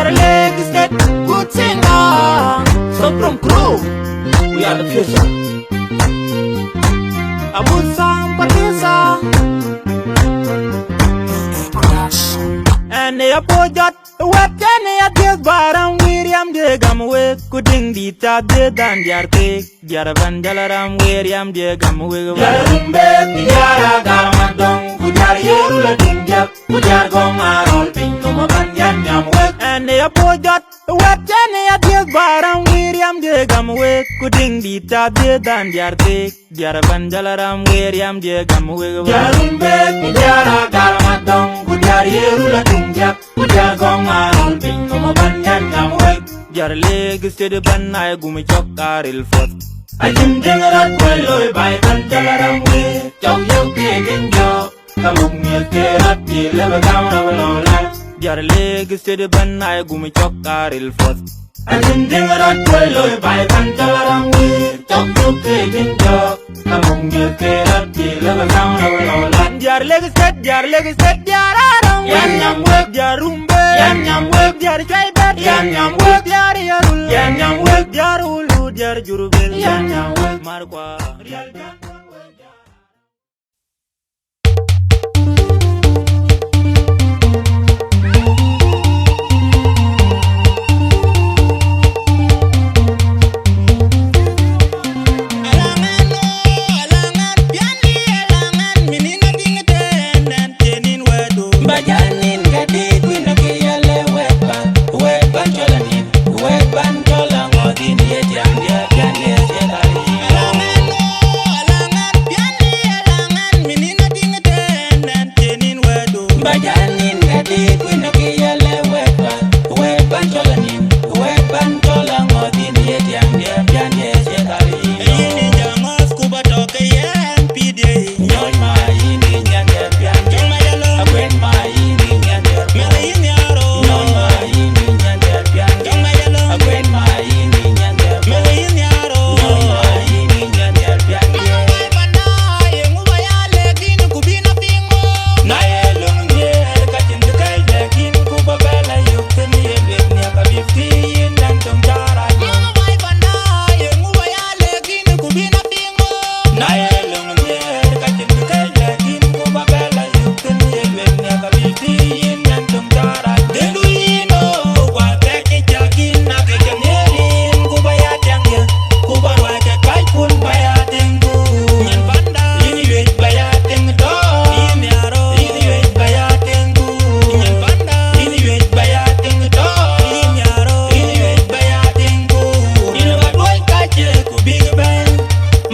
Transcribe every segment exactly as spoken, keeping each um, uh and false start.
Leg State, good singer. So from crew, we are the future. A good song, producer. And a poor jot, what can a this Baram William de Gamway, couldn't be tapped than their cake. Diar ban jalaram weriam die gam wege. Diar rumbe, diar agama dong, ku diar yeru la dum diak, ku diar gong arol piny, ku ma ban diar nyam wek. And a poor jot, what can a this Baram weriam die gam wek, ku ding di ta die dan diar tek. Diar ban jalaram weriam die gam wege. Diar rumbe, diar agama dong, ku diar yeru la dum diak, ku diar gong arol piny, ku ma ban diar nyam wek. Diar Leg State ban ai gum chok karil foth. Ajin ding rat kuɛl loi bai ban jalaram we. Cɔk yök pie jin jɔk. Ka muk miɛth ke rat ti lebe gam rɔm lɔ la. Diar Leg State ban ai gum chok karil foth. Ajin ding rat kuɛl loi bai ban jalaram we. Cɔk yök pie jin jɔk. Ka muk miɛth ke rat ti lebe gam rɔm lɔ la. Diar Leg State, diar Leg State, diar arɔm we. Yan nyam wek. Diar rumbe. Yan nyam wek. Diar cuai bet. Yan nyam wek. Diar yarul. Yan nyam wek. Diar ulu, diar jurubel. Yan nyam wek. Markwa.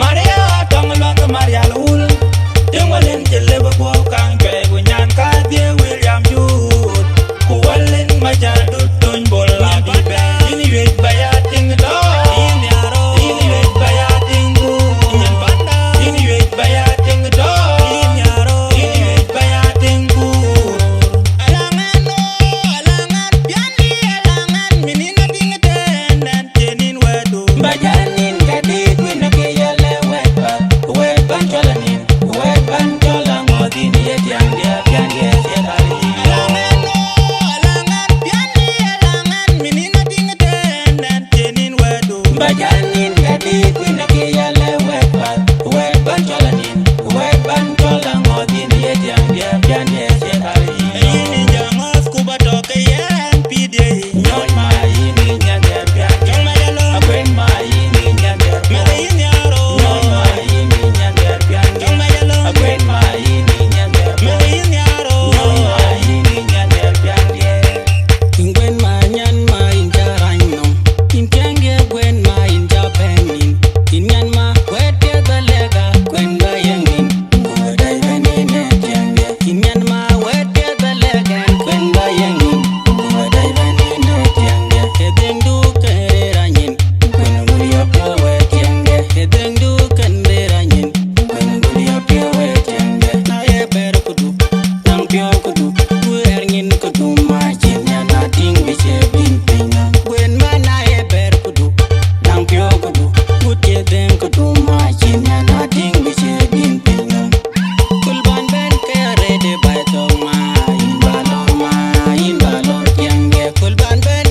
Maria tɔŋ luaŋ Maria lul, tiŋ walen cï lëbë guɔ̈p kaŋ cuɛi, ku nyan kadhie William Jur, ku walen Macar Dut Tony Bol Abï bɛ̈n. Yïn yuec ba ya tiŋ tɔ, yïn ya rou, yïn yuec ba ya tiŋ guur, yïn panda, yïn yuec ba ya tiŋ tɔ, yïn ya rou, yïn yuec ba ya tiŋ guur. Alaŋan o, alaŋan piani, alaŋan minin a tiŋ tɛn. Tienin wɛ̈tdu. Ba jal nin ka dit win ke yɛl ë wɛ̈t path, wɛ̈t ban cɔl anin, wɛ̈t ban cɔl aŋɔ̈th, yïn ye tiɛŋdiɛ̈, tiɛŋdiɛ̈ cie dhal yïn. Alaŋan o, alaŋan piani, alaŋan minin a tiŋ tɛn, tienin wɛ̈tdu. Ba jal nin ka dit win ke yɛl ë wɛ̈t path, wɛ̈t ban cɔl anin, wɛ̈t ban cɔl aŋɔ̈th, yïn ye tiɛŋdiɛ̈, tiɛŋdiɛ̈ cie dhal yïn. Yïn jaŋɔ̈th ku ba tɔ̈ ke yɛn pïïr. Yïn nyan ma wɛ̈t piɛth ba lɛ̈k a kuen ba yeŋ nïn, ku wɛ̈t dai bɛ̈n yïn ë tiɛŋdiɛ̈. Yïn nyan ma wɛ̈t piɛth ba lɛ̈k a kuen ba yeŋ nïn, ku wɛ̈t dai bɛ̈n yïn ë tiɛŋdiɛ̈. Ë dhëŋdu kën rëër anyin, kuen ë ŋuɔ̈t yɔ̈p piɔ̈u ë tiɛŋdiɛ̈. Ë dhëŋdu kën rëër anyin, kuen ë ŋuɔ̈t yɔ̈p piɔ̈u ë tiɛŋdiɛ̈. Na ye bɛ̈r këdu, naŋ piɔ̈u këdu, ku ɣɛɛr nyin këdu, ma cïn nyan a tïŋ bï cie bïn piny nɔm. Kuen man na ye bɛ̈r këdu, naŋ piɔ̈u këdu, ku cie dhëŋ këdu, ma cïn nyan a tïŋ bï cie bïn piny nɔm. Kul ban bɛ̈n ke arëët ë baai thok ma, yïn ba lor ma, yïn ba lor tiɛŋdiɛ̈. Kul ban bɛ̈n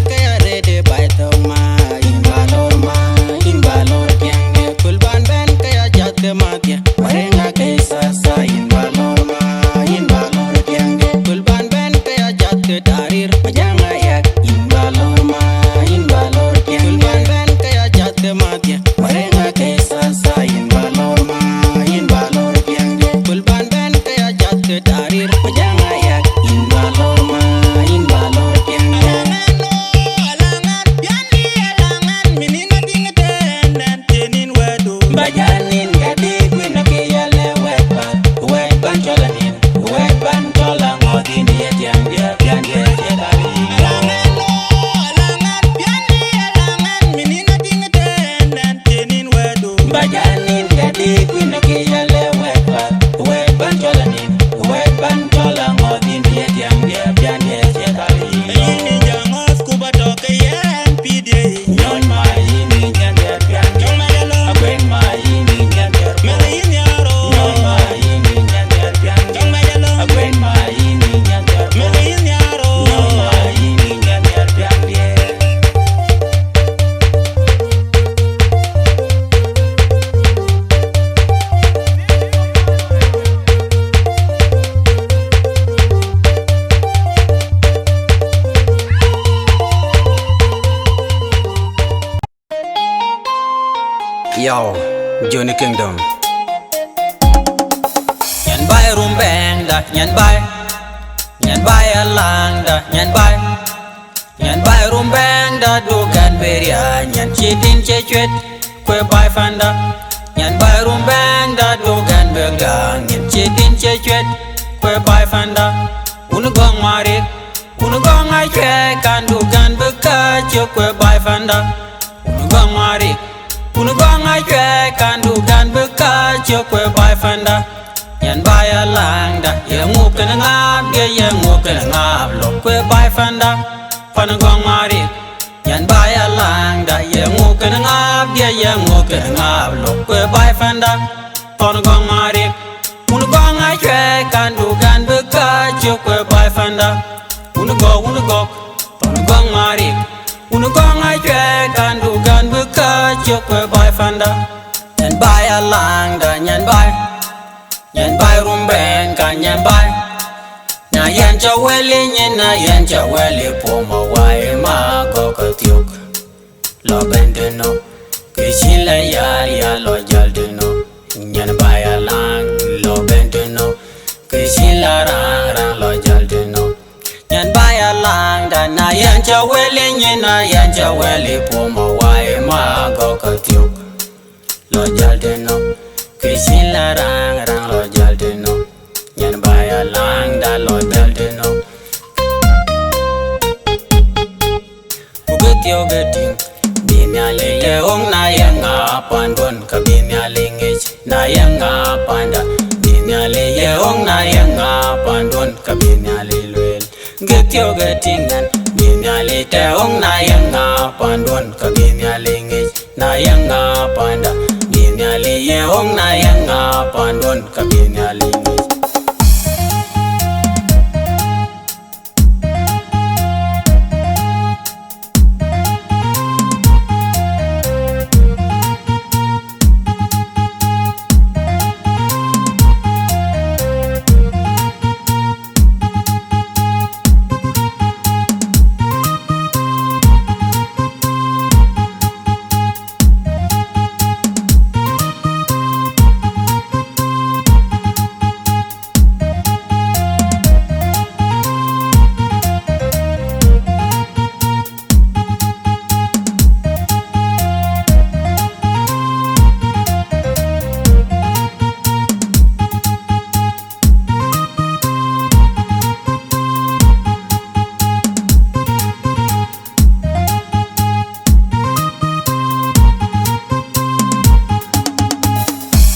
Yo, Johnny Kingdom. Nyan bai rumbɛɛŋda, nyan bai. Nyan bai alaŋda, nyan bai. Nyan bai rumbɛɛŋda, dukan beria, nyan cidin cecuet, kue bai fanda. Nyan bai rumbɛɛŋda, dukan bega, nyan cidin cecuet, kue bai fanda. Wun gɔŋ marik, wun gɔŋ acuɛ, kan dukan beka, cok kue bai fanda. Wun gɔŋ marik, wun gɔŋ acuɛ, kan dukan beka, cok kue bai fanda. Nyan bai alaŋda, ye ŋuk kene ŋaap, ye ye ŋuk kene ŋaap, lok kue bai fanda. Pan gɔŋ marik, nyan bai alaŋda, ye ŋuk kene ŋaap, ye ye ŋuk kene ŋaap, lok kue bai fanda. Pan gɔŋ marik, wun gɔŋ acuɛ, kan dukan beka, cok kue bai fanda. Wun gɔk, wun gɔk, pan gɔŋ marik, wun gɔŋ acuɛ, kan dukan beka, cok kue bai fanda. Nyan bai alaŋda, nyan bai. Nyan bai rumbɛɛŋ ka nyan bai. Na yɛn ca wɛli nyin, na yɛn ca wɛli poma wai ma gɔk ka thiok. Lɔ bɛn deno, ke cin la yar ya lɔ jal deno. Nyan bai alaŋ, lɔ bɛn deno, ke cin la raŋ raŋ lɔ jal deno. Nyan bai alaŋda, na yɛn ca wɛli nyin, na yɛn ca wɛli poma wai ma gɔk ka thiok. Lɔ jal deno, ke cin la raŋ raŋ lɔ jal deno. Nyan bai alaŋda lɔ jal deno. Ku ke thiok ke tiŋ, bi Nhialic ye ɣoŋ na ye ŋa panduɔn, ka bi Nhialic ŋic na ye ŋa panda. Bi Nhialic ye ɣoŋ na ye ŋa panduɔn, ka bi Nhialic lueel. Ke thiok ke tiŋ ɛn, bi Nhialic tɛ ɣoŋ na ye ŋa panduɔn, ka bi Nhialic ŋic na ye ŋa panda. Bi Nhialic ye ɣoŋ na ye ŋa panduɔn, ka bi Nhialic ŋic.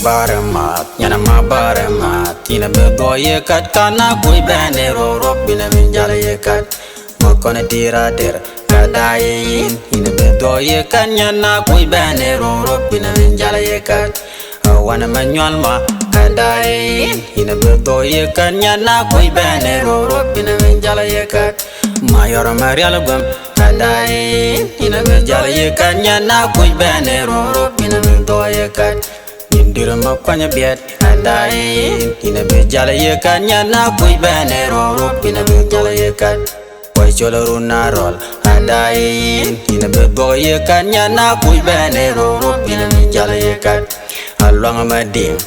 Bare math, nyana ma bare math, ina be go ye kat kana kuy bene ro ro bine min jala ye kat. Makone tira ter, kada in, ina be go ye kan nyana kuy bene ro ro bine min jala ye kat. Awana manyual ma, kada in, ina be go ye kan nyana kuy bene ro ro bine min jala ye kat. Mayor Marial Gwem, kada in, ina be jala ye kan nyana kuy bene ro ro bine min go ye kat. Nyin dir ma kuany biɛt, adain, ina be jal ye kan nyana kuc bene ro ro, ina be jal ye kan. Kuai col run na rol, adain, ina be dhok ye kan nyana kuc bene ro ro, ina be jal ye kan. Aluang ma ding,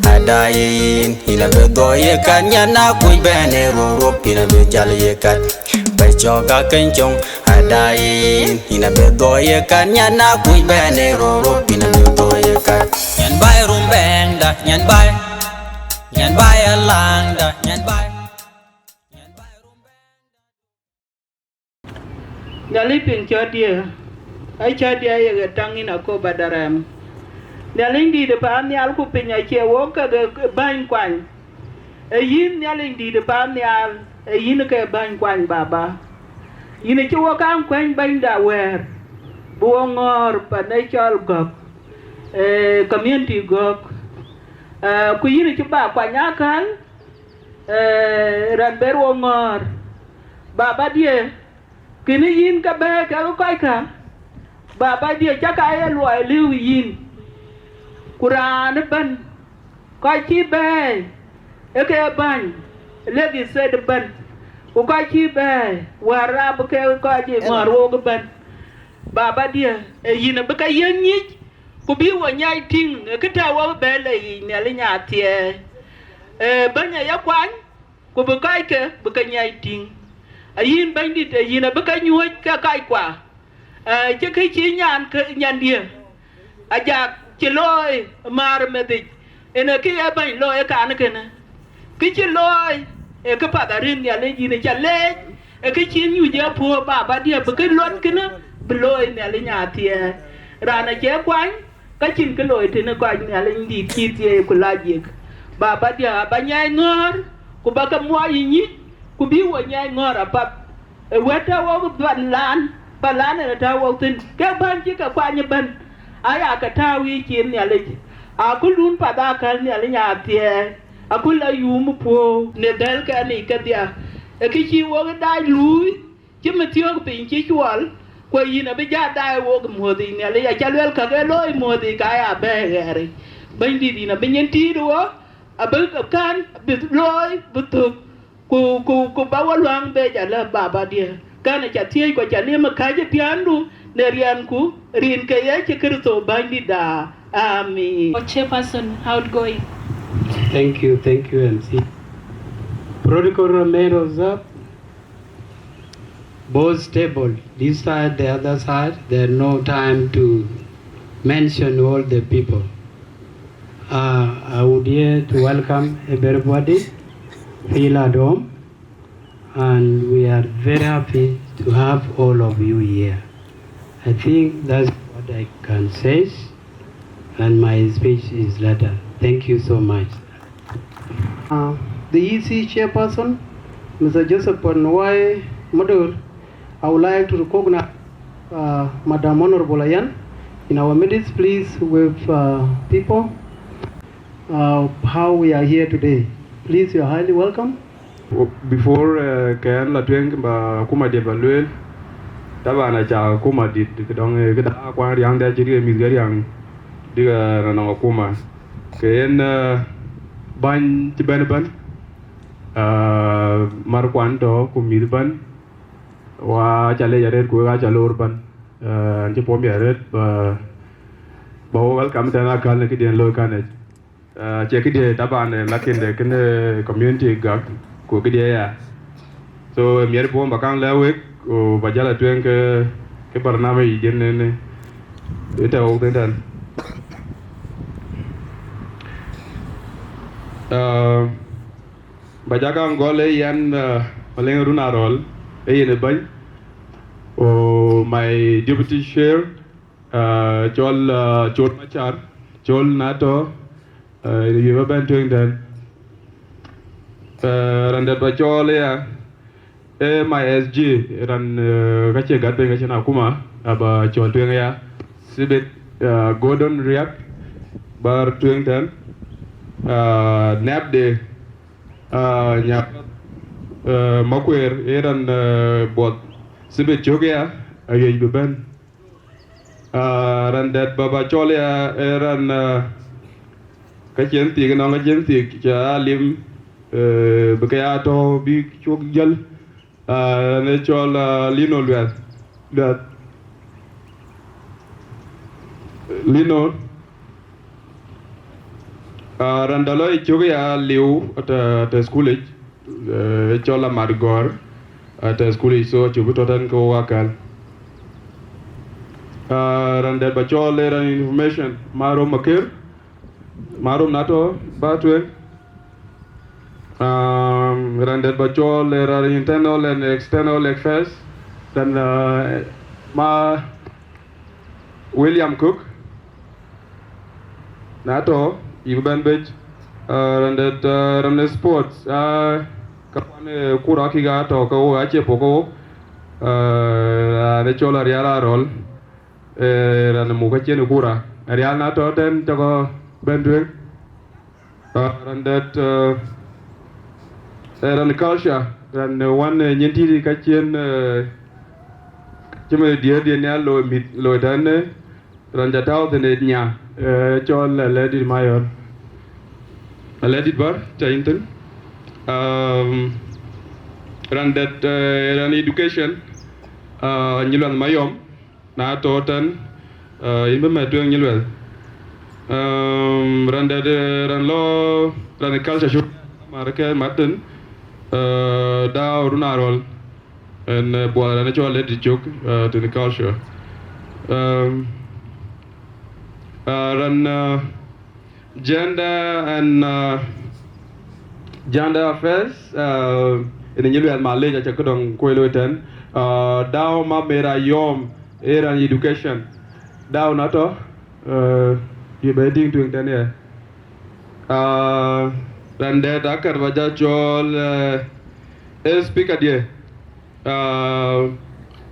adain, ina be dhok ye kan nyana kuc bene ro ro, ina be jal ye kan. Bai cɔk a keny cɔŋ, adain, ina be dhok ye kan nyana kuc bene ro ro, ina be dhok ye kan. Nyan bai rumbɛɛŋda, nyan bai. Nyan bai alaŋda, nyan bai. Nyan bai rumbɛɛŋda. Nhialic piŋ cɔt ye, a cɔt ye ye ke taŋ in akop adarɛm. Nhialic dït ë paannhial ku piny acie wok ke bäny kuany. Ee yïn Nhialic dït ë paannhial, ee yïn ke bäny kuany Baba. Yïn acï wo kaŋ kuɛny bɛ̈nyda wɛ̈ɛ̈r, bï wo ŋɔ̈ɔ̈r pan ë cɔl Gɔ̈k, ee, community Gɔ̈k. Ee, ku yïn acï ba kuany akäl, ee, raan ber wo ŋɔ̈ɔ̈r. Baba dië, kënë yïn ke bɛ̈ɛ̈i kekë kɔckä, Baba dië, cä ka ye luɔi lëu yïn, ku raan ëbɛ̈n, kɔc cï bɛ̈ɛ̈i ë ke bäny Lakes State ëbɛ̈n, ku kɔc cï bɛ̈ɛ̈i Warrap ke kɔc ë ŋɔ̈ɔ̈r wook ëbɛ̈n. Baba dië, ee yïn abï ke yiëk nyic, ku bï wo nyaai tïŋ ë kë tɛ̈ wok bɛ̈ɛ̈i le yic Nhialic athiɛɛi. Ee, bɛ̈ny aya kuany, ku bï kɔckë bï ke nyaai tïŋ. Ayïn Bɛ̈nydït, ee yïn abï ke nyuɔ̈ɔ̈c ke kɔckua, ee, cï kë cï nyan kë, nyandië Ajak cï looi määr ë meth yic, ënë kë ye bɛ̈ny looi ë kan kënë. Kë cï looi ë këpath arëët Nhialic, yïn aca leec, ë kë cï nyuc ë puɔ̈u Baba dië, bï kë luɔt kënë bï looi Nhialic athiɛɛi. Raan acie kuany, ka cïn kë looi tënë kɔc Nhialic dït cï thieei ku la jiëk. Baba dië, aba nyaai ŋɔ̈ɔ̈r, ku ba ke muɔɔc ë nyic, ku bï wo nyaai ŋɔ̈ɔ̈r apath. Ë wɛ̈t tɔ̈ wok dhuan lan, pa lan ë tɔ̈ wok thïn, ke bäny cï ke kuany ëbɛ̈n, aya ke tääu yiic cin Nhialic. Akutdun path akäl Nhialic athiɛɛi, akut la yum puɔ̈u në dhɛ̈lkɛn yiic kedhia. Ë kë cï wok dac luui, cï mïthiɔ̈k piny cï cuɔl, ku yïn abï jat daai wok muɔ̈th yic Nhialic, aca luel käk ë looi muɔ̈th yic, ka ya bɛ̈ɛ̈i ɣɛɛric. Bɛ̈nydït, yïn abï nyin tiit wo, abï kän bï looi bï thök, ku, ku, ku ba wo luaŋ bec alä Baba dië. Kän aca thiëëc ku aca lim ë käc ë piändu në riɛnku, rin ke Yecu Kërtho Bänydïtda. Amin. Our chairperson, outgoing. Thank you, thank you, M C. Protocol remain observed. Both table, this side, the other side, there are no time to mention all the people. Uh, I would here to welcome everybody, feel at home, and we are very happy to have all of you here. I think that's what I can say, and my speech is later. Thank you so much. Uh, the E C chairperson, Mister Joseph Panuwai Madur, I would like to recognize uh, Madam Honorable Ayan in our midst. Please wave uh, people uh, how we are here today. Please, you are highly welcome. Before uh, kɛn la tueŋ ba kuma diɛ ba lueel, taban aca kuma dit këdɔŋ këda kuan riaŋ dɛ cït ke mïth ke riaŋ dikɛ nɔnɔŋ akuma. Ke yen uh, bäny cï bɛ̈n ëbɛ̈n, uh, mar kuan tɔ̈ ku mïth ëbɛ̈n, wa ca lec arëët ku wek aca loor bän. Uh, an cï puɔ̈m ya arëët ba ba wo welcome tɛn akäl në këdiɛn looi kän ëc. Uh, cie këdiɛ taban ë lakin de kënë community Gak ku këdiɛ ya. So miɛt puɔ̈m ba kaŋ lɛ̈k wek ku ba jäl a tueŋ ke ke barnama yic yen ënë ëtɛ wok thïn tɛn. Uh, Ba jaka gɔl ë yɛn uh, Maleŋ Run Arɔl, ë yen ë bäny. O my deputy chair, uh, cɔl uh, Col Machar, Col Nato, uh, yen ë bɛ̈n tueŋ tɛn. Uh, raan dɛ̈t ba cɔl ëya, ë my S G, raan uh, ka cie gat piny ka cïn akuma, aba cɔl tueŋ ëya. Sibit uh, Gordon Riak, bar tueŋ tɛn. Uh, nɛpde Ah, nya, eh, Makueer, ee raan, eh, buɔth Sibit cök ya, awiëc bï bɛ̈n. Ah, raan dɛ̈t baba cɔl ya, ee raan, eh, ka cïn thiëk, nɔŋ ka cïn thiëk, ca lim, eh, bï ke ya tɔ̈u bï cuk jäl. Ah, raan ee cɔl, ah, Lino Luɛth. Luɛth. Lino. Ah, raan dɛ̈t lɔ ë cök ya liu ëtë, ëtë school yic, eh, cɔl Amat Gɔ̈ɔ̈r, ëtë school yic, so acuk bï tɔ̈ tɛ̈n ke wok akäl. Ah, raan dɛ̈t ba cɔl ë raan information, Marom Makër, Marom na tɔ̈ ba tueŋ. Um, raan dɛ̈t ba cɔl ë raan internal and external affairs, then, uh, ma William Cook, na tɔ̈, yï bï bɛ̈n bec. Ah, raan dɛ̈t, ah, raan ë sports, ah, ka kuan, eh, kura kï ka tɔ̈ ke wo, acie pɔ̈k ke wo. Ah, raan ë cɔl Arial Arɔl, eh, raan ë muk ka cïn kura. Arial na tɔ̈ tɛ̈n cɔk bɛ̈n tueŋ. Ah, raan dɛ̈t, ah, eh, raan culture, raan, eh, wan, eh, nyin tït ka cïn, eh, cï mɛn diëër diëër nhial loi mïth loi tɛ̈n, eh, raan ca tääu thïn ë nya, eh, cɔl Alɛ̈thdït Mayɔr. Alɛ̈thdït Bär, ca yïn thïn. Um, raan dɛ̈t, eh, raan education, ah, Nyilwɛth Mayɔm, na tɔ̈ tɛ̈n, ah, yïn bï mɛt tueŋ Nyilwɛth. Um, raan dɛ̈t, eh, raan lɔ, raan culture show, mar ke Martin, eh, Dau Run Arɔl. En, eh, buɔth raan cɔl Alɛ̈thdït Cök, eh, tënë culture. Um, uh, raan, uh, gender and, uh, gender affairs, uh, en Nyilwɛth malec, aca këdɔŋ kuɔ̈i loi tɛ̈n. Uh, Dau Mamera Yom, ee raan education. Dau na tɔ̈, uh, yï bɛ tïŋ tueŋ tɛ̈n, yeah. Ah, raan dɛ̈t akɛ̈r ba ja cɔl, eh, eh, speaker diɛ̈, ah,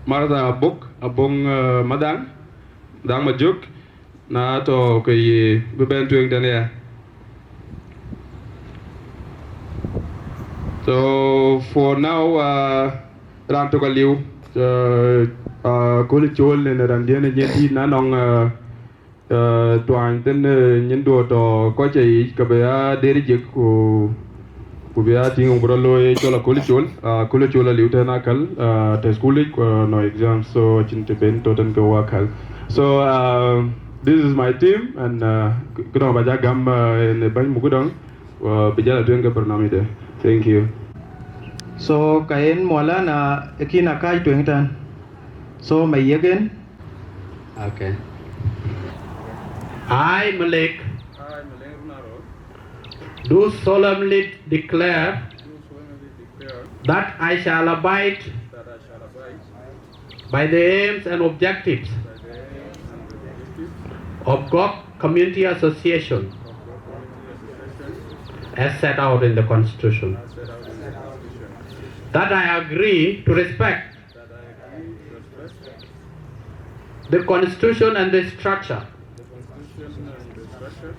Martha Abok, Abong, eh, Madhaŋ, Madhaŋ Majök, na tɔ̈ ke yï bï bɛ̈n tueŋ tɛ̈n, yeah. So for now, ah, raan tök aliu, eh, ah, Kul Col, en raan diɛ̈n ë nyin tït na nɔŋ, eh, eh, tuany thïn, eh, nyin duɔ̈t tɔ̈ kɔc ë yic, ke bï ya der jik ku, ku bï ya tïŋ ku bï rɔt looi cɔl Akul Col. Ah, Akul Col aliu tɛ̈n akäl, ah, tɛ̈ school yic, ku, ah, nɔŋ exam, so acïn të ben tɔ̈ tɛ̈n ke wɔ akäl. So, ah, this is my team, and, ah, k-, këdɔŋ ba ja gam, ah, en bɛ̈ny muk këdɔŋ, ah, bï jal a tueŋ ke barnamij de. Thank you. So, ka yen Maulana, ë kïn a kääc tueŋ tɛ̈n. So, ma yiëk en. Okay. I, Malek, I, Malek Runaro, do solemnly declare, do solemnly declare, that I shall abide, that I shall abide, by the aims and objectives, by the aims and objectives, of Gok Community Association, of Gok Community Association, as set out in the Constitution, as set out in the Constitution, that I agree to respect, that I agree to respect, the Constitution and the structure, the Constitution and the structure,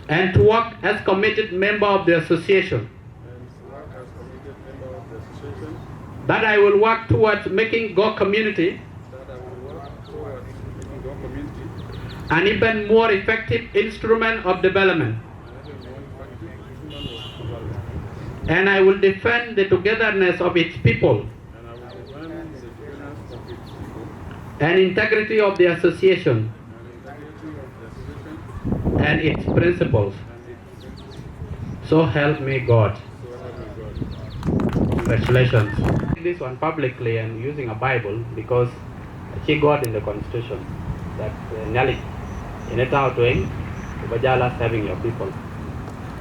and to work as committed member of the association, and to work as committed member of the association, that I will work towards making Gok community, that I will work towards making Gok community an even more effective instrument of development, an even more effective instrument of development, and I will defend the togetherness of its people, and I will defend the togetherness of its people, and integrity of the association, and integrity of the association, and its principles. And its principles. So help me God. So help me God. Congratulations. This one publicly and using a Bible, because I see God in the Constitution that, uh, Nhialic, in a town to him, Ubajala serving your people.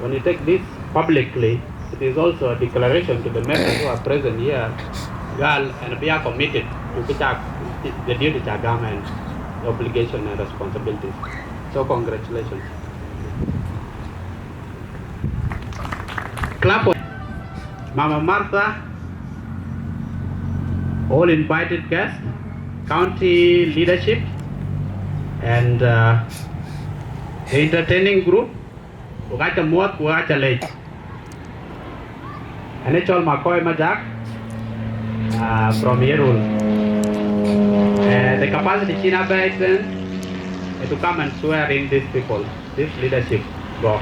When you take this publicly, it is also a declaration to the members who are present here, gal, and be are committed to be tak-, the duty to government, the obligation and responsibilities. So congratulations. Clap for Mama Martha, all invited guests, county leadership, and, uh, the entertaining group. Wek aca muɔ̈th, wek aca leec. Ɣɛn ë cɔl Makɔi Majak, uh, from Yirol. Uh, the capacity cïn abɛ̈ɛ̈i tɛ̈n is to come and swear in these people, this leadership, Gok.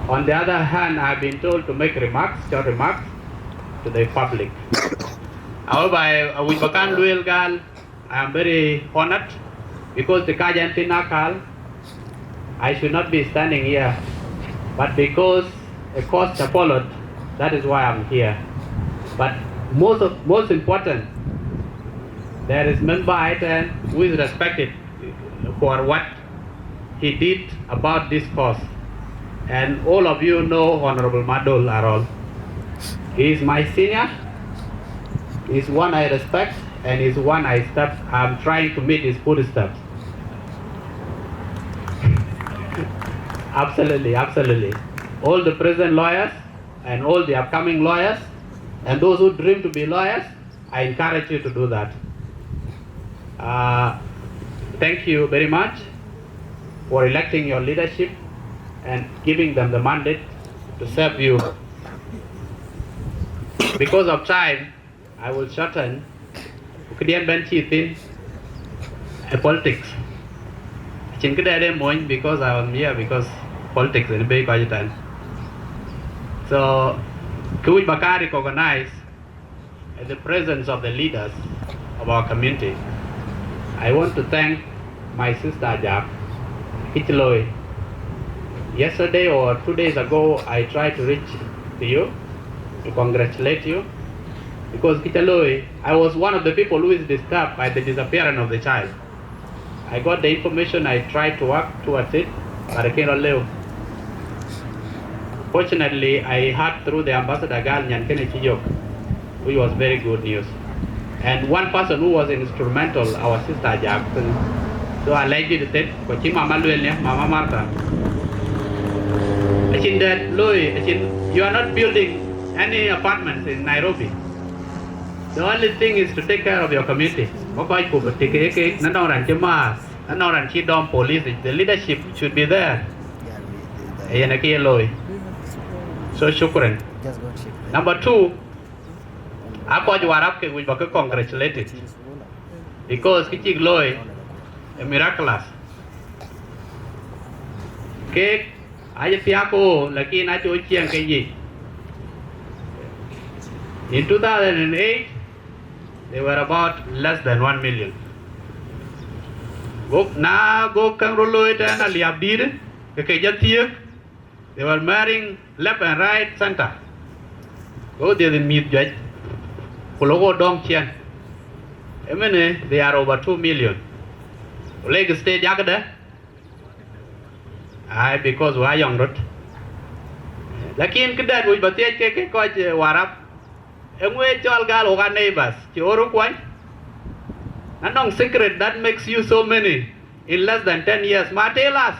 On the other hand, I've been told to make remarks, short remarks to the public. However, I, I wish Bakan Luel Gal, I am very honored because the Kajan Tinakal, I should not be standing here, but because a cause followed, that is why I'm here. But most of, most important, there is member item who is respected for what he did about this cause. And all of you know Honorable Madol Arol. He is my senior. He's one I respect, and he's one I step, I'm trying to meet his footsteps. Absolutely, absolutely. All the present lawyers and all the upcoming lawyers and those who dream to be lawyers, I encourage you to do that. Uh, thank you very much for electing your leadership and giving them the mandate to serve you. Because of time, I will shorten. Këdiɛn bɛ̈n cï thin ë politics. Acïn këdɛn ë mony because I am here because politics in big Kɔctan. So, kë wïc ba ka recognize at the presence of the leaders of our community. I want to thank my sister Ajak Kichloi. Yesterday or two days ago, I tried to reach to you to congratulate you because Kichloi, I was one of the people who is disturbed by the disappearance of the child. I got the information, I tried to work towards it, but I cannot live. Fortunately, I heard through the ambassador girl Nyan Kene Chiyok, which was very good news. And one person who was instrumental, our sister Jackson. So I like you to take, kwa cï mama luel ne, Mama Martha. Acïn dɛ̈t looi, acïn, you are not building any apartments in Nairobi. The only thing is to take care of your community. Ba kɔc ku ba tik ke, ke, na nɔŋ raan cï math, na nɔŋ raan cï dɔm police, the leadership should be there. Yen akë ye looi. So shukran. Number two, a kɔc Warap ke wïc ba ke congratulated because kë cïk looi ë miraculous. Kek acï thiak ko, lakin acï wo ciɛŋ ke yic. In two thousand and eight, they were about less than one million. Go, na go käŋ röt looi tɛ̈n aliap dïït, ke ke jɔ thiëëk, they were marrying left and right, center. Go dhiëth mïth juëc, ku lok wo dɔm ciɛŋ. Ëmënë, they are over two million. Ku Lake State yakëdë, ai, because wa yɔŋ röt. Lakin këdɛn wïc ba thiëc ke, ke kɔc, eh, Warap, eŋö ye cɔl gal wok aa neighbors, cï wo röt kuany? Na nɔŋ secret that makes you so many in less than ten years, ma tell us.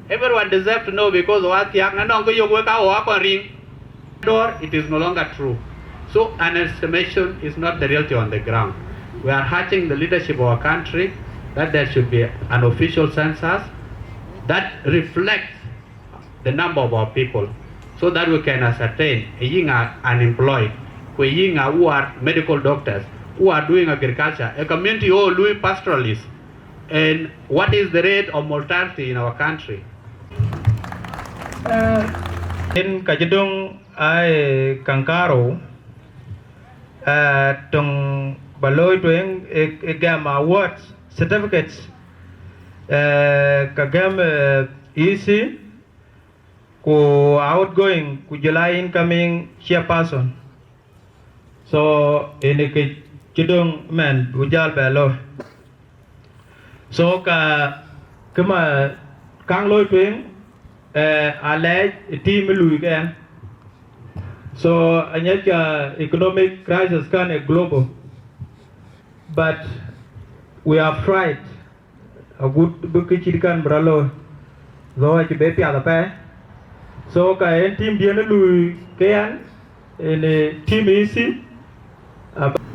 Everyone deserve to know because wa thiak, na nɔŋ kë yök wek ka wo akɔn riŋ. Door, it is no longer true. So an estimation is not the reality on the ground. We are urging the leadership of our country that there should be an official census that reflects the number of our people so that we can ascertain a yïŋ are unemployed, ku a yïŋ are who are medical doctors, who are doing agriculture, a community who lui pastoralists, and what is the rate of mortality in our country. Yen ka cï döŋ aa ye kaŋ karou, eh, töŋ ba looi tueŋ ë, ë gɛm awards, certificates, eh, ka gɛm, eh, E C, ku outgoing, ku jɔl a incoming chairperson. So, ënë kë cï döŋ mɛn bï jäl bɛ looi. So, ka, kë ma kaŋ looi tueŋ, eh, alɛɛc ë team ë luui ke ɛn. So, aŋiɛc ka economic crisis kan ë global, but we are frightened. Agut bï kë cït kan bï rɔt looi, though acï be piath apɛi. So, ka en team diɛn ë luui ke ɛn, en, eh, team E C,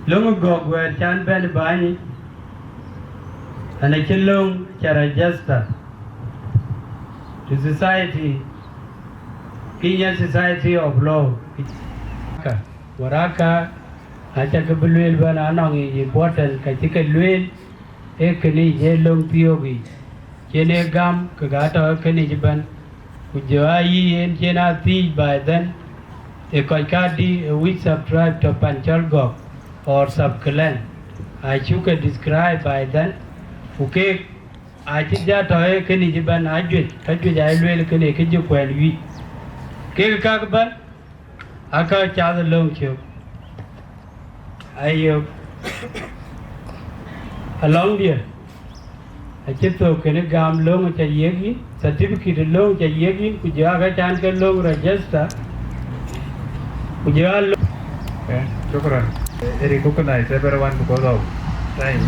Löŋ ë gɔ̈k wɛ̈ɛ̈t can bɛ̈n ë bäny yic, an, acï löŋ ca register to society, Kenyan Society of Law. Ka, waraka, aca ke bï lueel bɛ̈n anɔŋ yic important ka cï ke lueel, ee kënë yic ee löŋ thiöök yic, cïn ee gam, ke ka tɔ ee kënë yic ëbɛ̈n. Ku jɔ aa yï yen cïn aa thiëëc by then, ë kɔc kadï ë which sub-tribe tɔ pan cɔl gɔ̈k or sub-clan, acuk ke describe by then, ku keek acï ja tɔ ee kënë yic ëbɛ̈n, ajuëc, ka juëc aa lueel kënë kë jɔ kuɛn wïc. Kek käk ëbɛ̈n, aka cath ë löŋ cök. Ayök. Alɔŋdiɛ̈, acï thök kënë gam löŋ ca yiëk yïn, certificate löŋ ca yiëk yïn, ku jɔ aka can ke löŋ register, ku jɔ a löŋ. Okay, shukran. I recognize everyone because of time.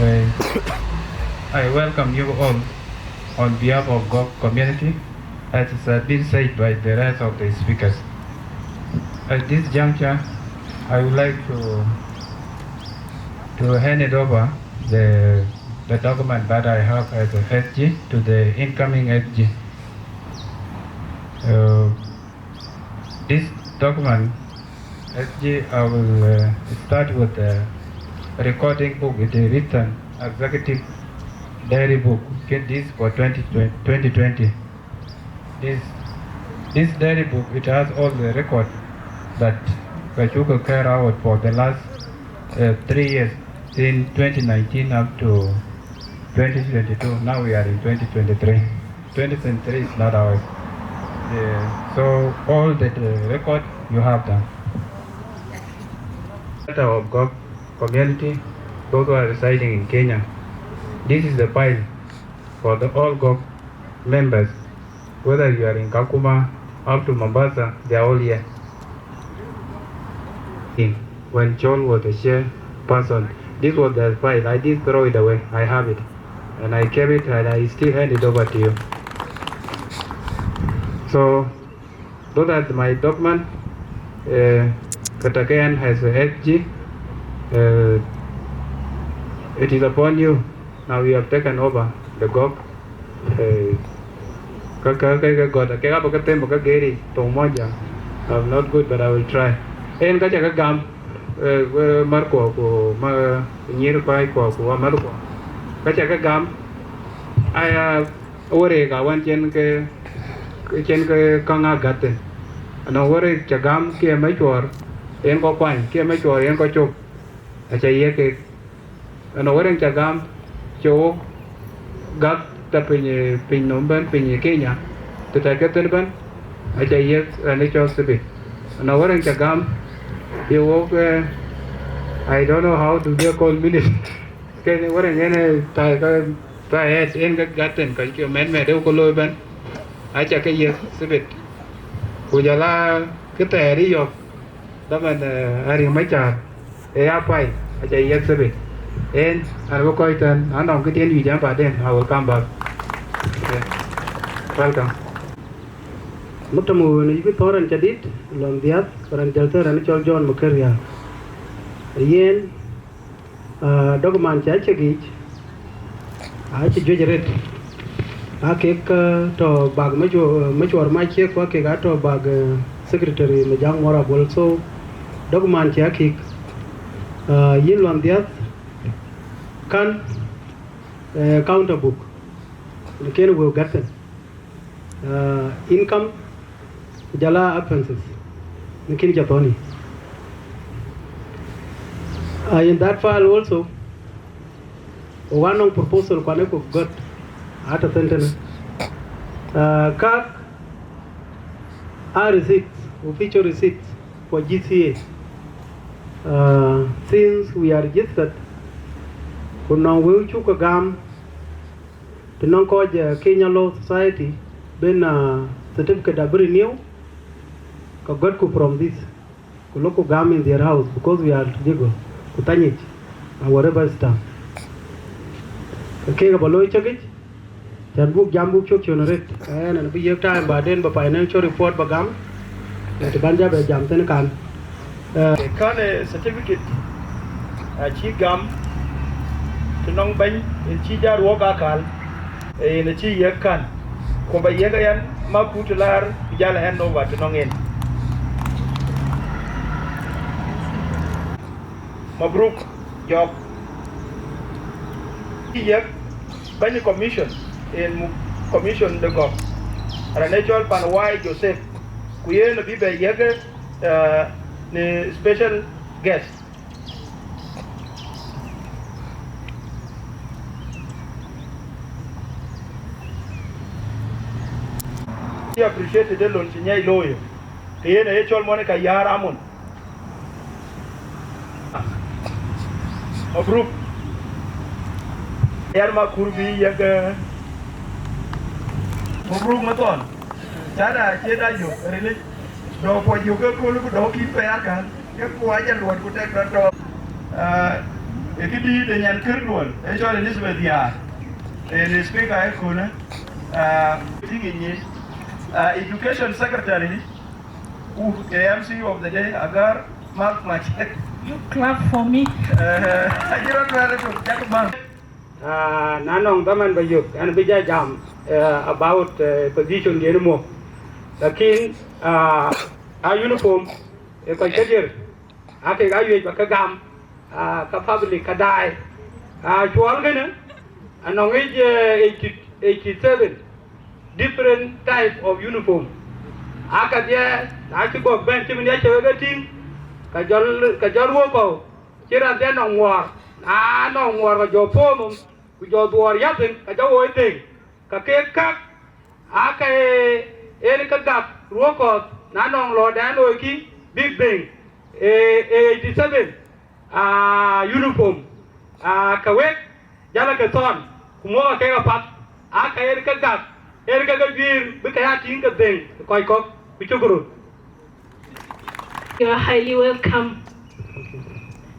Eh, I welcome you all. on behalf of Gok community, as it has been said by the rest of the speakers. At this juncture, I would like to, to hand it over the, the document that I have as a S G to the incoming S G. Uh, this document, S G, I will uh, start with the recording book. It is written executive diary book. Get this for twenty twenty, twenty twenty. This, this diary book, it has all the record that Kachuka carried out for the last uh, three years, since twenty nineteen up to twenty twenty-two. Now we are in twenty twenty-three. Twenty twenty-three is not ours. Yeah. So all the uh, record, you have them. Matter of Gok community, those who are residing in Kenya, this is the file for the all Gok members, whether you are in Kakuma up to Mombasa, they are all here. When Chol was the chairperson, this was the file. I did throw it away. I have it. And I kept it and I still hand it over to you. So, those are my documents. Uh, Katakean has a S G. Uh, it is upon you. Now you have taken over the Gok. Eh, ka ka ka ka gɔt ke ka ba ka them ba ka geri tong moja. I'm not good, but I will try. En ka cha ka gam, eh, eh, mar ko ko ma nyir ko ai ko ko mar ko. Ka cha ka gam aya wore ka wan chen ke chen ke ka nga gaten. Ana wore cha gam ke ma chor en ko kwan ke ma chor en ko chok. Acha ye ke Ënɔ wërëŋ ca gam, cï wok gäk tɛ̈ piny, piny nɔm ëbɛ̈n, piny Kenya, tɛ̈ tɛ̈ ke thïn ëbɛ̈n, aca yiëk raan ë cɔl Thibit. Ënɔ wërëŋ ca gam, ye wok, eh, I don't know how do they call minute. Ke wërëŋ en, eh, thaai ka, thaai ɣɛɛt en ke gat thïn, ka cï mɛt mɛt ë ku looi ëbɛ̈n, aca ke yiëk Thibit. Ku jɔl a kë thɛɛr ë yɔ̈k, Dhaman, eh, Riek Machar, ë ya pay, aca yiëk Thibit. En, an bï kɔc tɛ̈n, anɔŋ këdiɛ̈n wïc an baden, I will come back. Okay. Welcome. Muktam wën yï bï thɔ̈n raan ca dït, lɔn dhiath, raan jël thɛ̈n raan cɔl John Makeria. Yen, ah, document ca cïk yic, acï juëc arëët. Aa kek, eh, tɔ̈ bak macuɔr, macuɔr mac ciëk, ku aa kek aa tɔ̈ bak, eh, secretary Majak Muɔr Abol. So, document ca kïk, ah, yïn lɔn dhiath, kan, eh, counter book, në kën wëu gät thïn. Uh, income, ku jɔl a expenses, në kën ca thɔ̈n yic. Uh, in that file also, wok anɔŋ proposal kuan ë ku gɔ̈t, atɔ̈ thïn tënë. Uh, kak aa receipts, official receipts for G C A. Uh, since we are registered, ku nɔŋ wëu cuk ke gam, të nɔŋ kɔc, eh, Kenya Law Society, ben, ah, certificate abï renew, ka gɔ̈tku from this, ku lok ku gam in their house, because we are legal, ku thany yic, our rubber stamp. Ke kek aba looi cäk yic, cän buk jam buk cök cön arëët. Ɛn, ɛn bï yiëk time baden ba financial report ba gam, ë të bän ja bɛ jam thïn kan. Eh, kan ë certificate acï gam të nɔŋ bɛ̈ny, yen cï ja ruɔ̈k akäl, ee yen acï yiëk kan, ku ba yiëk ë yɛn makut të laar, bï jal hand over të nɔŋ en. Mabruk, jɔk. Cï yiëk bɛ̈ny commission, en muk commission de Gɔ̈k, raan ë cɔl Pan Wai Joseph, ku yen abï bɛ yiëk, eh, në special guest. Cï appreciated ë lon cï nyai looi, ke yen aye cɔl Monica Yar Amon. Mabruk. Yar Makur bï yiëk, eh, Mabruk Mathɔn. Cada cie da jök rilic. Dɔ̈k puɔc jök ke kööl ku dɔ̈k kït pɛɛr kan. Ke ku aca luɔt ku tek dɔ̈t tɔ̈. Ah, ë këdïït de nyan kër duɔl, ë cɔl Elizabeth Yar. Ë në speaker ë köölë. Uh, thing in uh, education secretary, who the M C of the day, Agar Mark Mach. You clap for me. Uh, I didn't know to Jack Mark. Ah, na nɔŋ dhaman ba yök, an bï ja jam, eh, about, eh, position diɛn mɔ. Lakin, ah, a uniform, e kɔc ke dier, a kek a yuec ba ke gam, ah, ka public ka daai. Ah, cuɔl kënë, anɔŋ yic, eh, eighty, eighty-seven different type of uniform. A ka dhiɛ, na cï gɔk bɛ̈n cï min ya cï wek e tïŋ, ka jɔl, ka jɔl ruɔk kɔu. Cï raan dhiɛ nɔŋ ŋuɔɔr, na nɔŋ ŋuɔɔr ka jɔ pɔ̈ɔ̈m, ku jɔ dhuɔɔr yäth thïn, ka jɔ woi thëŋ, ka keek käk, aa ke en ke gak ruɔ̈k kɔ̈th, na nɔŋ lɔ̈ɔ̈rdan loikï bïk dhëŋ, ee, ee eighty-seven, aa, uniform, aa, ke wek, jälë ke thɔn, ku muɔ̈kkë kek apath, aa ke en ke gak, en ke ke juiir bï ke ya tïŋ ke dhëŋ ë kɔc kɔ̈k, ku cuk röt. You are highly welcome.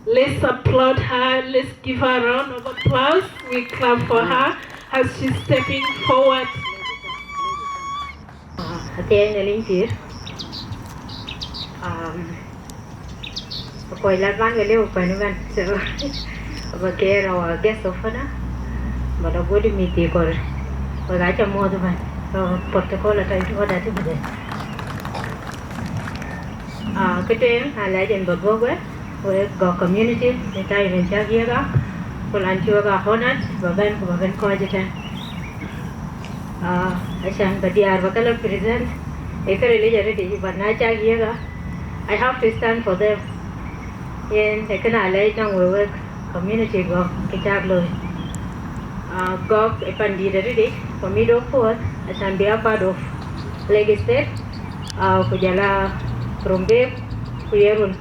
Let's applaud her. Let's give her a round of applause. We clap for her as she's stepping forward. Athiɛɛny Nhialic pïïr. Um, akuɔc lat man ke lëu kuɛ̈n ëbɛ̈n. So, aba kɛɛr our guest of honor. But a good meet the call. Wek aca muɔ̈th ëbɛ̈n. So, protocol atɔ̈ in order to be there. Ah, kë tueŋ, alɛɛc en ba guɔ̈k wek, wek Gɔ̈k community, në time en cäk yiëk aa, ku lan cï wek aa honored, ba bɛ̈n ku ba bɛ̈n kɔ̈ɔ̈c ëtɛ̈n. Ah, acan ba diäär ba ke lɔ present, ee kë ril yic arëëtic, but na cäk yiëk aa, I have to stand for them. Yen ee kënë alɛɛc nɔŋ wek, wek community Gɔ̈k kë cäk looi. Ah, Gɔ̈k ë pandït arëëtic, ku mït wok puɔ̈th, acan bï a part of Lake State, ah, ku jɔl a Rumbek, ku ye run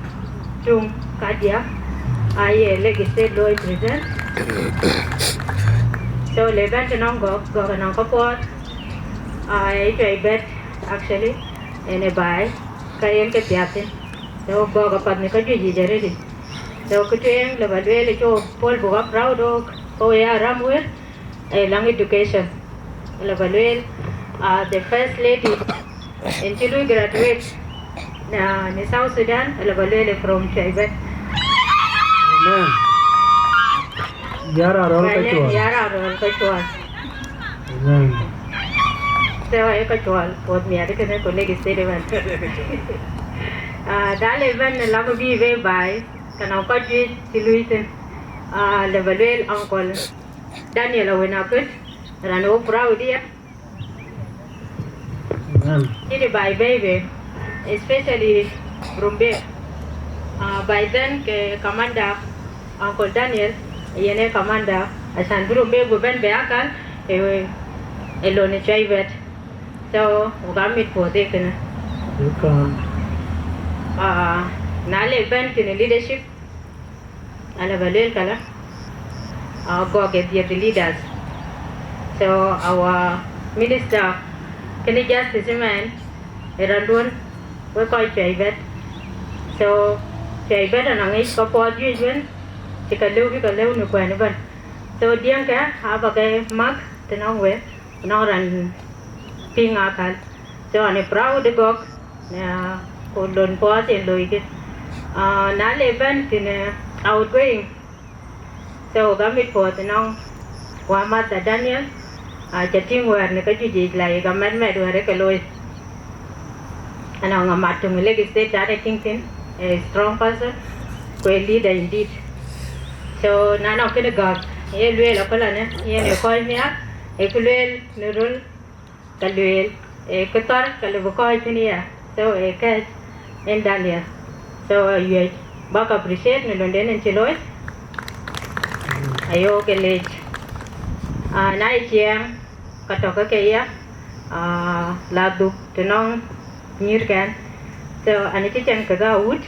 tuŋ kadiäk, aye Lake State looi present. So, le bɛ̈n të nɔŋ Gɔ̈k, Gɔ̈k anɔŋ ka puɔth, ah, ë Cuɛi Bɛ̈t, actually, en ë baai, ka yen ke piath thïn. So, Gɔ̈k apath në ka juëc yic arëëtic. So, kë tueŋ lë ba lueel ë cɔk puɔl buk a proud of, ka we ya ram wër, ee, läŋ education. Lë ba lueel, ah, the first lady en cï lui graduate në, në South Sudan, lë ba lueel from Cuɛi Bɛ̈t. Amen. Yara rɔl ka cuɔl. Yara rɔl ka cuɔl. Amen. So, ee ka cuɔl, puɔth miɛt kënë ku Lake State ëbɛ̈n. Ah, dal ëbɛ̈n lak bï bɛ baai, ka nɔŋ kɔc juëc cï lui thïn. Ah, lë ba lueel Uncle Daniel Awën Akut, raan wo proud ya. Amen. Cï dï baai bɛ̈ɛ̈i bɛ, especially Rumbek. Ah, by then ke commander, Uncle Daniel, yen ee commander, acan bï Rumbek bï bɛ̈n bɛ akal, ë, ë lon ë Cuɛi Bɛ̈t. So, wok amit puɔth ee kënë. Welcome. Ah, na le bɛ̈n tënë leadership, alë ba lueel këlä, ah, Gɔ̈k ë dhiëth leaders. So, our minister kënë justice ëmɛn, ë rɔnduɔ̈n, wek kɔc Cuɛi Bɛ̈t. So, Cuɛi Bɛ̈t anɔŋ yic ka puɔth juëc wën, cï ka lëu bï ka lëu në kuɛ̈n ëbɛ̈n. So, diɛ̈ŋkë aba ke mak të nɔŋ wek, nɔŋ raan piŋ akäl. So, an ë proud ë Gɔ̈k, na, ku lon puɔth en loikï. Ah, na le bɛ̈n tënë outgoing, so, wok amit puɔth ënɔŋ wa Mother Daniel, ah, ca tïŋ wɛ̈ɛ̈r në ka juëc yic, like, amɛt mɛt wɛ̈ɛ̈r ë ke looi. Anɔŋ amat töŋ ë Lake State, that I think thïn, a strong person, ku a leader indeed. So, na nɔŋ kënë Gɔ̈k, ye lueel akölanë, yen ë kɔc nhiaar, ë kë lueel në röl, ka lueel, ee, kë thar ka lëu bï kɔc thïn ya. So, ee, kɛ̈c en Daniel. So, awiëc bäk appreciate në londen en cï looi. Ayok ë leec. Ah, na ye ciɛɛŋ, ka tɔ̈ ke ke ya, ah, la dhuk të nɔŋ nyïïrkɛn. So, an cï cɛn kekë awut,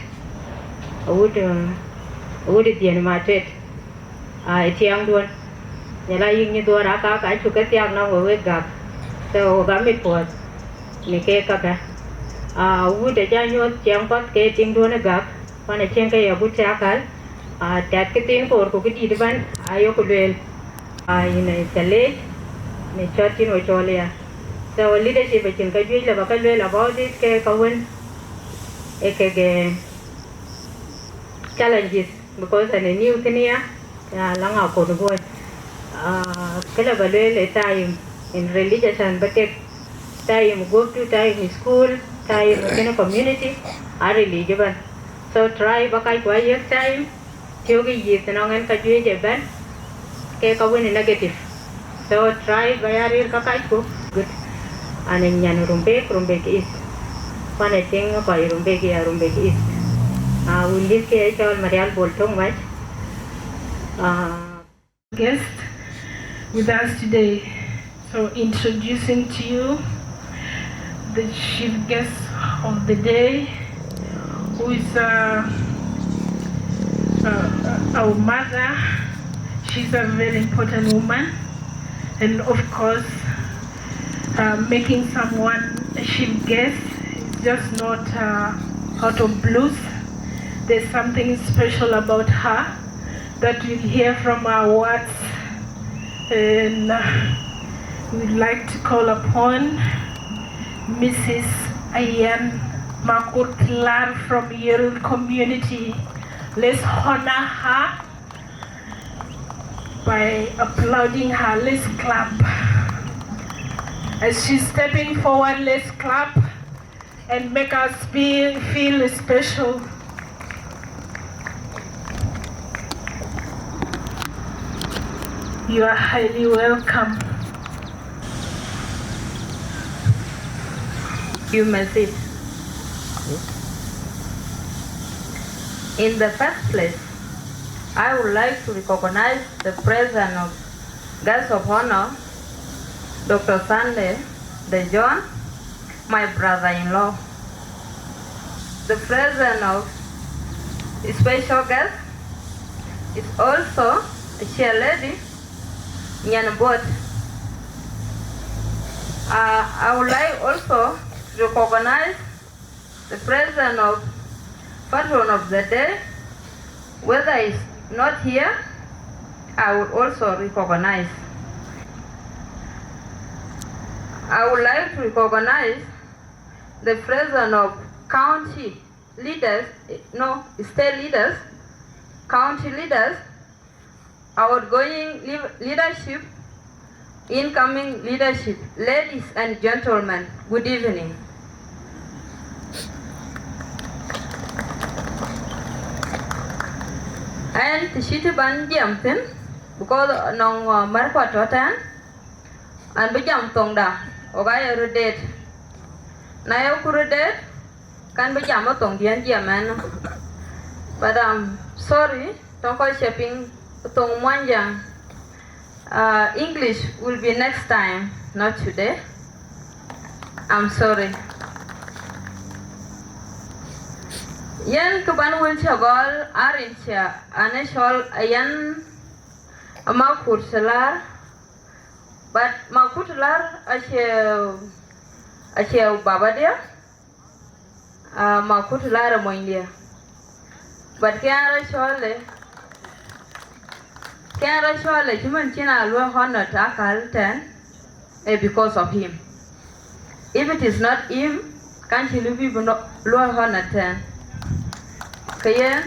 awut, eh, awut ë dhiën ma tuet. Ah, ë tiɛɛŋduön. Nhial ayïk nyï dhuɔ̈ɔ̈r aka, ka cuk ke thiaak nɔŋ we wek Gäk. So, wok amit puɔ̈th në keek käkë. Ah, wut acä nyuɔ̈th ciɛɛŋ path ke tiŋduön ë Gäk, pan acieŋ ke ye agut cä akäl. Ah, tɛ̈t këthiin koor ku këdït ëbɛ̈n, ayeku lueel. Ah, yïn ë cä leec, në cɔ̈t cïn we cɔɔl ya. So leadership acïn ka juëc la ba ka lueel about it, ke ka wën ë kek challenges, because an a new thing here, ya la ŋa kon guɔ̈c. Ah, kë la ba lueel ë time in religious and ba tek time guɔ̈p tu, time in school, time in community, a religious ban. So try ba kac ku a yek time, tiök ë yith nɔŋ en ka juëc ë bɛ̈n, ke ka wën ë negative. So try ba ya rëër ka kacku good. An ë nyan Rumbek, Rumbek East. Kuan ë tiŋ kɔc Rumbek ya Rumbek East. Uh, wun dït ke cɔl Marial Bol Tong Mac. Uh, guest with us today. So introducing to you the chief guest of the day, who is uh, uh, our mother. She's a very important woman, and of course, uh, making someone a chief guest is just not uh, out of blues. There's something special about her that you'll hear from our words. And uh, we'd like to call upon Missus Ayan Makut Lar from Yirol community. Let's honor her by applauding her. Let's clap. As she's stepping forward, let's clap and make us feel, feel special. You are highly welcome. You may sit. In the first place, I would like to recognize the presence of guest of honor, Doctor Sunday De John, my brother-in-law. The presence of special guest is also a chair lady, Nyan Bot. Uh, I would like also to recognize the presence of patron of the day, whether is not here, I would also recognize. I would like to recognize the presence of county leaders, no, state leaders, county leaders, outgoing leadership, incoming leadership, ladies and gentlemen, good evening. And të cït ban jiɛm thïn, because nɔŋ märkua tɔ̈ tɛ̈n, an bï jam thoŋda, ɣok aa ye röt deet. Na ye ku röt deet, kan bï jam ë thoŋdiɛ̈n jiɛm ɛn. But I'm sorry, tɔŋ kɔc cie piŋ thoŋ Muɔnyjäŋ. Uh, English will be next time, not today. I'm sorry. Yen kë ban wël cä gɔl, arin cä an ë cɔl ayen Makut Lar, but Makut Lar acie, acie baba dia. Uh, Makut Lar ë monydiɛ̈. But kë an rɔt cɔl ë, kë an rɔt cɔl ë, cï mën cïn a luɔi honor akäl tɛ̈n, eh, because of him. If it is not him, kan cï lëu bï bï luɔi honor tɛ̈n. Ke yen,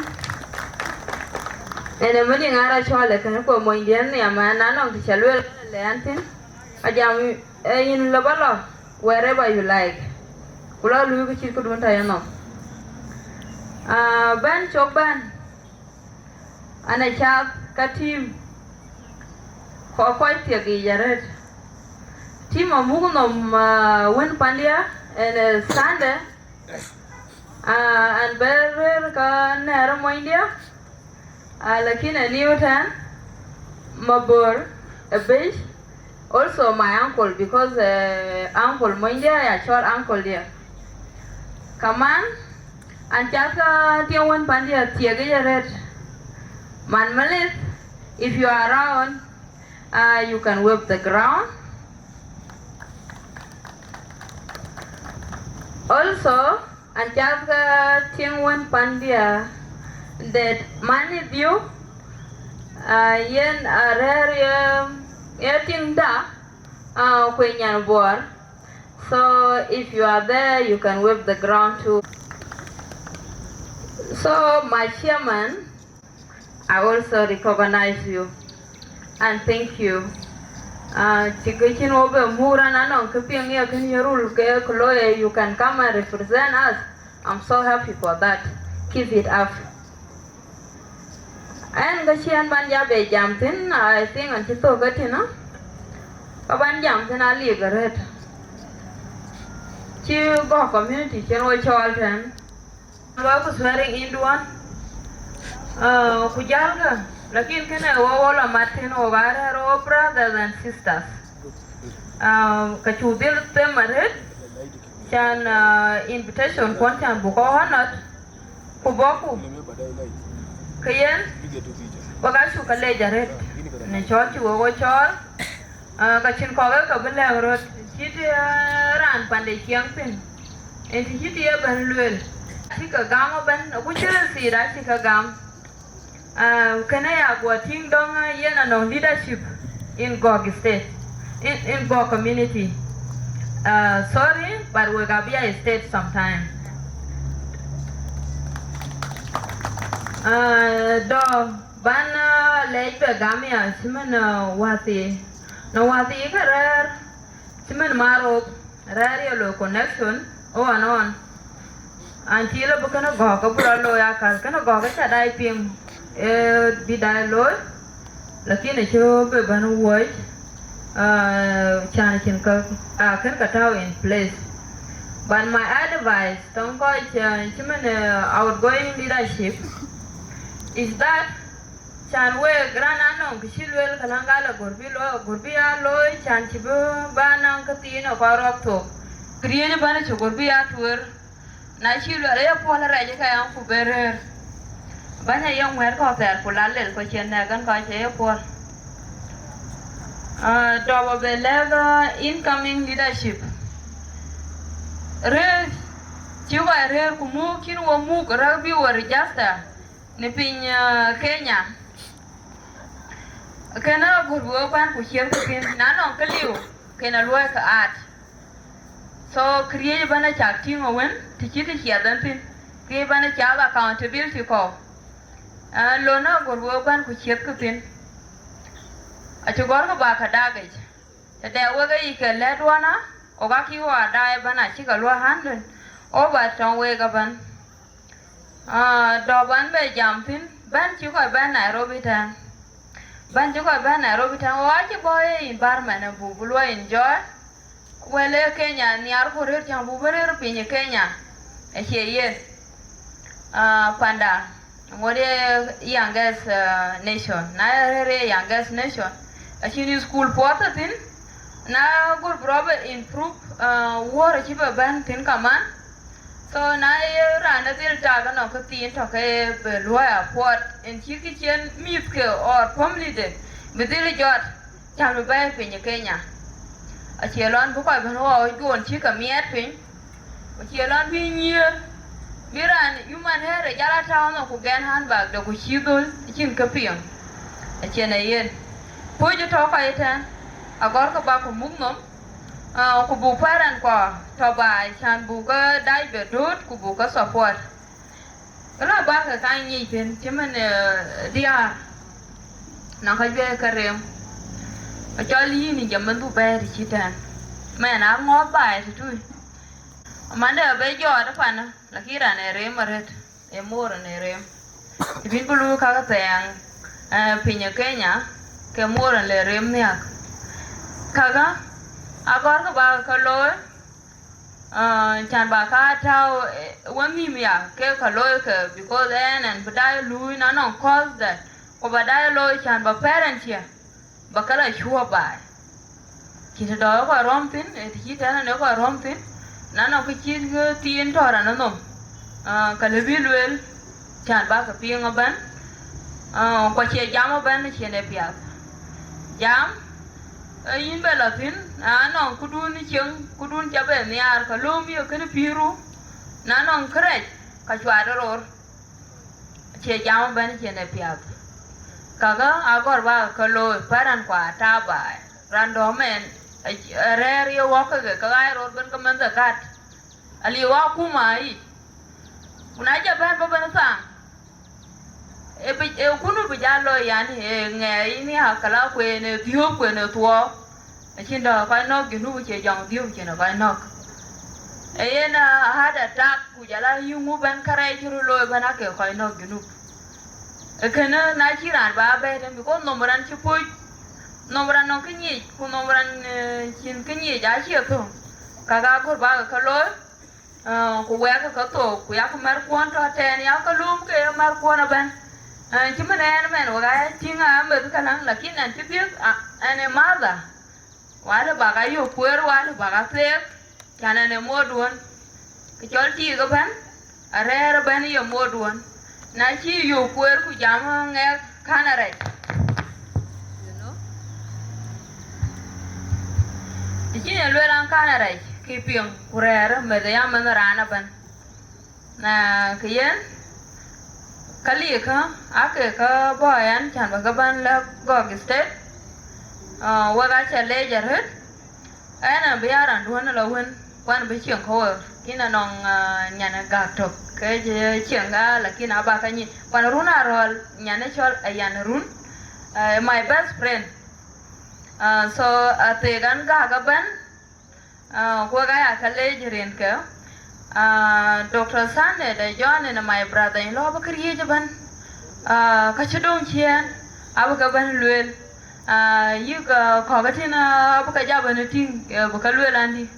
en ë mën an rɔt cɔl ë, kën kuɔ monydiɛ̈n nhiam, an anɔŋ të cä lueel lɛɛn thïn, ajam, eh, yïn lɔ ba lɔ wherever you like. Ku lɔ luui kë cït këdun tɔ̈ yenhom. Ah, bɛ̈n cök bɛ̈n, an ë cath ka team, kɔc kɔc thiek yiic arëët. Team amuk nhom, ah, wën pandiɛ̈, en ë Sunday, ah, an bɛ rëër ka nɛ̈ɛ̈r ë monydiɛ̈. Ah, lakin ë niu tɛ̈n, Mabor, ë bɛ̈c, also my uncle, because, eh, uncle monydiɛ̈ ya cɔl uncle diɛ̈. Kaman, an cath ka tiɛŋ wën pandiɛ̈ thiek yic arëët. Man Malith, if you are around, uh, you can wave the ground. Also, an cath ka tiɛŋ wën pandiɛ̈, that man ë dhiu, uh, yen arɛ̈ɛ̈r ye, ye tiŋda, uh, ku ë nyan Buɔɔr. So if you are there, you can wave the ground too. So, my chairman, I also recognize you and thank you. Uh, cï kë cïn wɔ bɛ muk raan anɔŋ kë piŋ ye kën ye rul ke kë looi, you can come and represent us. I'm so happy for that. Keep it up. Ɛn kë cï ɛn ban ja bɛ jam thïn, I think an cï thök ëtïn, ë, ka ban jam thïn alik arëët. Cï Gɔ̈k community cïn wɔ cɔɔl tɛ̈n. Luɔi ku swearing in duɔ̈n, ah, ku jälkë, lakin kënë wɔ wɔ la mat thïn, wɔ ka rɛ̈ɛ̈r wɔ brothers and sisters. Ah, ka cuk dhil them arëët, can, ah, invitation kuɔn can buk kɔc honored, ku bɔ̈ku. Ke yen, wek aa cuk ke leec arëët në cɔɔl cï wek wɔ cɔɔl. Ah, ka cïn kɔ̈k ë ke bï lɛ̈k röt, cït, ah, raan pande ciɛɛŋ thïn. Yen të cït ye bɛ̈n lueel, acï ke gam ëbɛ̈n, ku cï rëthit acï ke gam. Ah, kënë ya guɔ tïŋ dɔ̈ŋ, ah, yen anɔŋ leadership in Gɔ̈k State, in, in Gɔ̈k community. Ah, sorry, but wek abï ya state sometime. Ah, dɔ̈ ban, ah, lɛc bɛ gam ya cïmën, ah, wäthii. Në wäthii ke rɛ̈ɛ̈r, cïmën Marop, rɛ̈ɛ̈r ye loi connection, ɣɔn ɣɔn. Until abï kënë Gɔ̈k abï rɔt looi akäl, kënë Gɔ̈k aca dai piŋ, ee, bï dai looi, lakin acï bï bɛ̈n wuɔ̈c, ah, can cïn kä, ah, kën ka tääu in place. But my advice, tɔ̈ŋ kɔc, ah, cïmën, ah, outgoing leadership, is that can wek raan anɔŋ kë cï lueel, ka läŋ gal agör bï looi, agör bï ya looi, can cï bï bä naŋ kë thiin ë kɔc rɔ̈p thok. Këriëëc ëbɛ̈n acï gör bï ya tueer. Na cï lueel, aye puɔl rɛc ë kɛ̈ɛ̈ŋ ku bï rëër. Bäny aye ŋuɛ̈ɛ̈t kɔ̈k thɛɛr ku la lel, ku cïn nɛ̈k kën kɔc aye puɔl. Ah, dɔ̈ bä bɛ lɛ̈k, ah, incoming leadership. Rëër, cï kɔc rëër ku muk, cïn wo muk, rɛ̈k bï wo register në piny, ah, Kenya. Kënë agut bï wek bän ku ciɛ̈t ku thïn, na nɔŋ kë liu, kën aluɔi kë aat. So, këriëëc ëbɛ̈n acak tïŋ ëwën, të cït të ciɛth ɛn thïn, këriëëc ëbɛ̈n acath accountability kɔ̈u. Ah, lon agut bï wek bän ku ciɛ̈t ku thïn. Acï gɔ̈r kë bä kë dak yic. Tëde wek ë yic ke lɛ̈t duɔ̈n, ɣok akï ɣo adaai ëbɛ̈n acï ke luɔi handle, ɣo bä tɔ̈ŋ week ëbɛ̈n. Ah, dɔ̈ bän bɛ jam thïn, bän cï kɔc bɛ̈n Nairobi tɛ̈n. Bän cï kɔc bɛ̈n Nairobi tɛ̈n, ɣok acï bɔ̈ ye environment ë buk bï luɔi enjoy. Wël ë Kenya nhiaar ku rëër cäŋ buk bï rëër piny ë Kenya, acie yen. Ah, panda, ŋuɔt ye youngest, ah, nation. Na ye rëër ye youngest nation, acïn school puɔth thïn, na gör bï rɔt bɛ improve, ah, wuɔ̈ɔ̈r acï bɛ bɛ̈n thïn kaman. So na ye raan ë dhil tak ënɔŋ kë thiin tɔ̈ ke bï luɔi afford, en cït kë cïn mïthke or family de bï dhil jɔt, cän bï bɛ̈ɛ̈i piny ë Kenya. Acie lɔn bï kɔc bɛ̈n ɣɔɔc juɔ̈ɔ̈n cï ke miɛɛt piny, ku cie lɔn bï nyiëër, bï raan human hair ë jal a tääu nhom ku gɛn handbag de ku cï dhöl acïn kë piŋ. Acïn ë yen. Puɔ̈c ë tɔ̈ kɔc ëtɛ̈ɛ̈n, agɔ̈rkë bä ku muk nhom, ah, ku buk parent kua tɔ̈ baai, cän buk ke dac bɛ dööt ku buk ke support. Ëlä bä ke ka nyic thïn cïmën, eh, diäär, nɔŋ ka juëc ke rem. Acɔl yïn ë jam mɛnhdu bɛ̈ɛ̈r cï tɛ̈ɛ̈n. Mɛn a ŋɔ̈ɔ̈th baai tëtui. Mande abë jɔɔt ë panë, lakin raan ë rem arëët, ë moor ë rem. Të bïn bï luui kakë thɛɛŋ, eh, piny ë Kenya, ke moor ë le rem nhiäk. Kakë, agɔ̈rkë bä ke looi, ah, cän bä ka tääu, eh, wenhïïm ya, ke ka looi ke, because ɛn, ɛn bï daai luui na nɔŋ cause that, ku bä daai looi cän bä parent ya, bä ke la cuɔ̈ɔ̈p baai. Cïn të dɔ̈ ë kɔc rɔ̈m thïn, ë të cï tɛ̈n ë kɔc rɔ̈m thïn, na nɔŋ kë cït kë thiin tɔ̈ raan ë nhom, ah, ka lë bï lueel, cän bä ke piŋ ëbɛ̈n, ah, ku acie jam ëbɛ̈n cïn ë piath. Jam, ee yïn bɛ lɔ thïn, na nɔŋ këdun cieŋ, këdun ca bɛ nhiaar, ka lööm ye kënë pïïrru, na nɔŋ kërɛc, ka cuat ë ror. Cie jam ëbɛ̈n cïn ë piath. Kakë agɔ̈r bä ke looi, parent kua tääu baai. Raan dɔ̈ mɛn, Rɛ̈ɛ̈r ye wɔ ke ke ɣaac rot ben ke mɛnh de gät, aliu akuma yic. Ku na cï bɛ̈n bä ben thaŋ, ee bï, ee kunu bï jal looi, yani, ee ŋɛɛi nhiaak, këla kueen ë dhiöp, kueen ë thuɔɔu. Acïn dɔ̈ kɔc nɔ̈k Junub, cie jɔŋ dhiöp cïn kɔc nɔ̈k. Ee yen, ah, heart attack, ku jɔl a yï ŋu bɛ̈n kärɛc cï röt looi bɛ̈n, ake kɔc nɔ̈k Junub. Ee kënë na cï raan bä bɛ̈ɛ̈i tën, because nhom raan cï puɔ̈c, nhom raan nɔŋ kë nyic, ku nhom raan, eh, cïn kë nyic acie thöŋ, ka ka gör bä ke looi, eh, ku wɛɛk ke thok, ku yak märkuɔn tɔ̈ tɛ̈ɛ̈n, yak ke lööm ke märkuɔn ëbɛ̈n. Eh, cï mën ɛn mɛn wek aa tïŋ aa meth käläŋ, lakin ɛn cï dhiëk, ah, ɛn ë mother. Wälë bäk a yök kueer, wälë bäk a theek, cän ɛn ë moduön. Kë cɔl tiik ëbɛ̈n, arɛ̈ɛ̈r ëbɛ̈n ye moduön. Na cï yök kueer ku jam ŋɛk kän arɛc. You know? Të cïn ë lueel an kän arɛc, kë piŋ ku rɛ̈ɛ̈r ë meth ë ya mɛnh raan ëbɛ̈n. Na kë yen, ka liikä, ake kä bɔ̈ ɛn, cän bä ke bän lɛ̈k Gɔ̈k State, ah, wek acä leec arëët, ɛn ë bï ya raan duön ë lɔ wën, ku ɛn bï cieŋ kɔ̈u, kïn anɔŋ, ah, nyan ë gäk tök, ke cieŋ ka, lakin aba ke nyin, ku ɛn run arɔ̈ɔ̈l, nyan ë cɔl Ayan Run, ah, my best friend. Ah, so, atheek ɛn gäk ëbɛ̈n, Ah, ku wek aya ke leec rinke. Ah, Doctor Sunday de John ënë my brother in law abï këriëëc ëbɛ̈n. Ah, ka cï döŋ ciëën, abï ke bɛ̈n lueel. Ah, yïk, ah, kɔ̈k ëtïn, ah, abï ke ja bɛ̈n tïŋ, eh, bï ke lueel andï.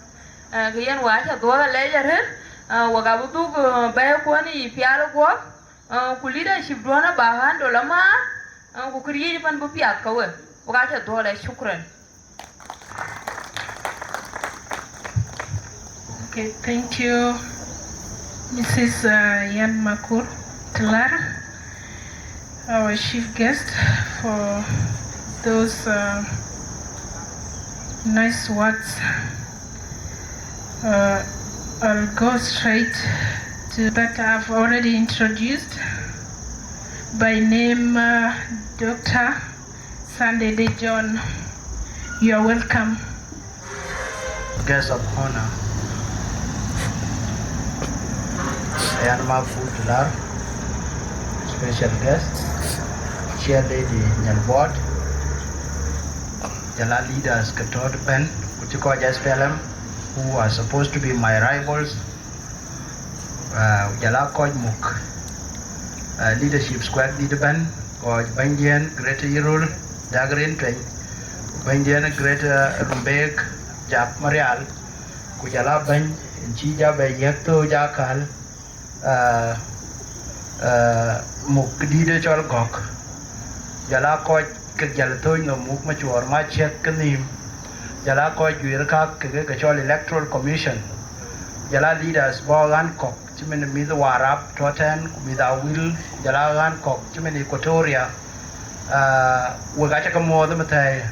Eh, ke yen wa cä dhuɔ̈k alɛɛc arëët, ah, wek abï dhuk, eh, bɛ̈ɛ̈i kuɔn yiic pial guɔ̈p, ah, ku leadership duɔ̈n abä handle amääth, ah, ku këriëëc ëbɛ̈n bï piath ke we. Wek acä dhuɔ̈k lɛ, shukran. Okay, thank you, Missus uh, Yan Makur Tilar, our chief guest, for those uh, nice words. Uh, I'll go straight to that I've already introduced by name uh, Doctor Sunday de John, you are welcome. Guest of honor, Ayan Makur Tilar, special guest, chair lady Nyalbot, jɔl a leaders ke tɔ̈ ëbɛ̈n, ku cï kɔc S P L M, who are supposed to be my rivals, ah, ku jɔl a kɔc muk, ah, leadership squad dït ëbɛ̈n, kɔc bɛ̈nydiɛ̈n Greater Yirol, Dak Rin Tueny, bɛ̈nydiɛ̈n Greater Rumbek, Jak Marial, ku jɔl a bɛ̈ny cï ja bɛ yiëk thööc akäl, ah, ah, muk dït ë cɔl Gɔ̈k, jɔl a kɔc ke jäl thööc nhom muk Macuɔɔr Maciëk kenhïïm, jɔl a kɔc juëër kak kekë ke cɔl Electoral Commission, jɔl a leaders bɔ̈ ɣän kɔ̈k cïmën mïth Warap tɔ̈ tɛ̈n, ku mïth Awil, ku jɔl a ɣän kɔ̈k cïmën Equatoria, ah, wek acä ke muɔɔth ëmëthɛɛi.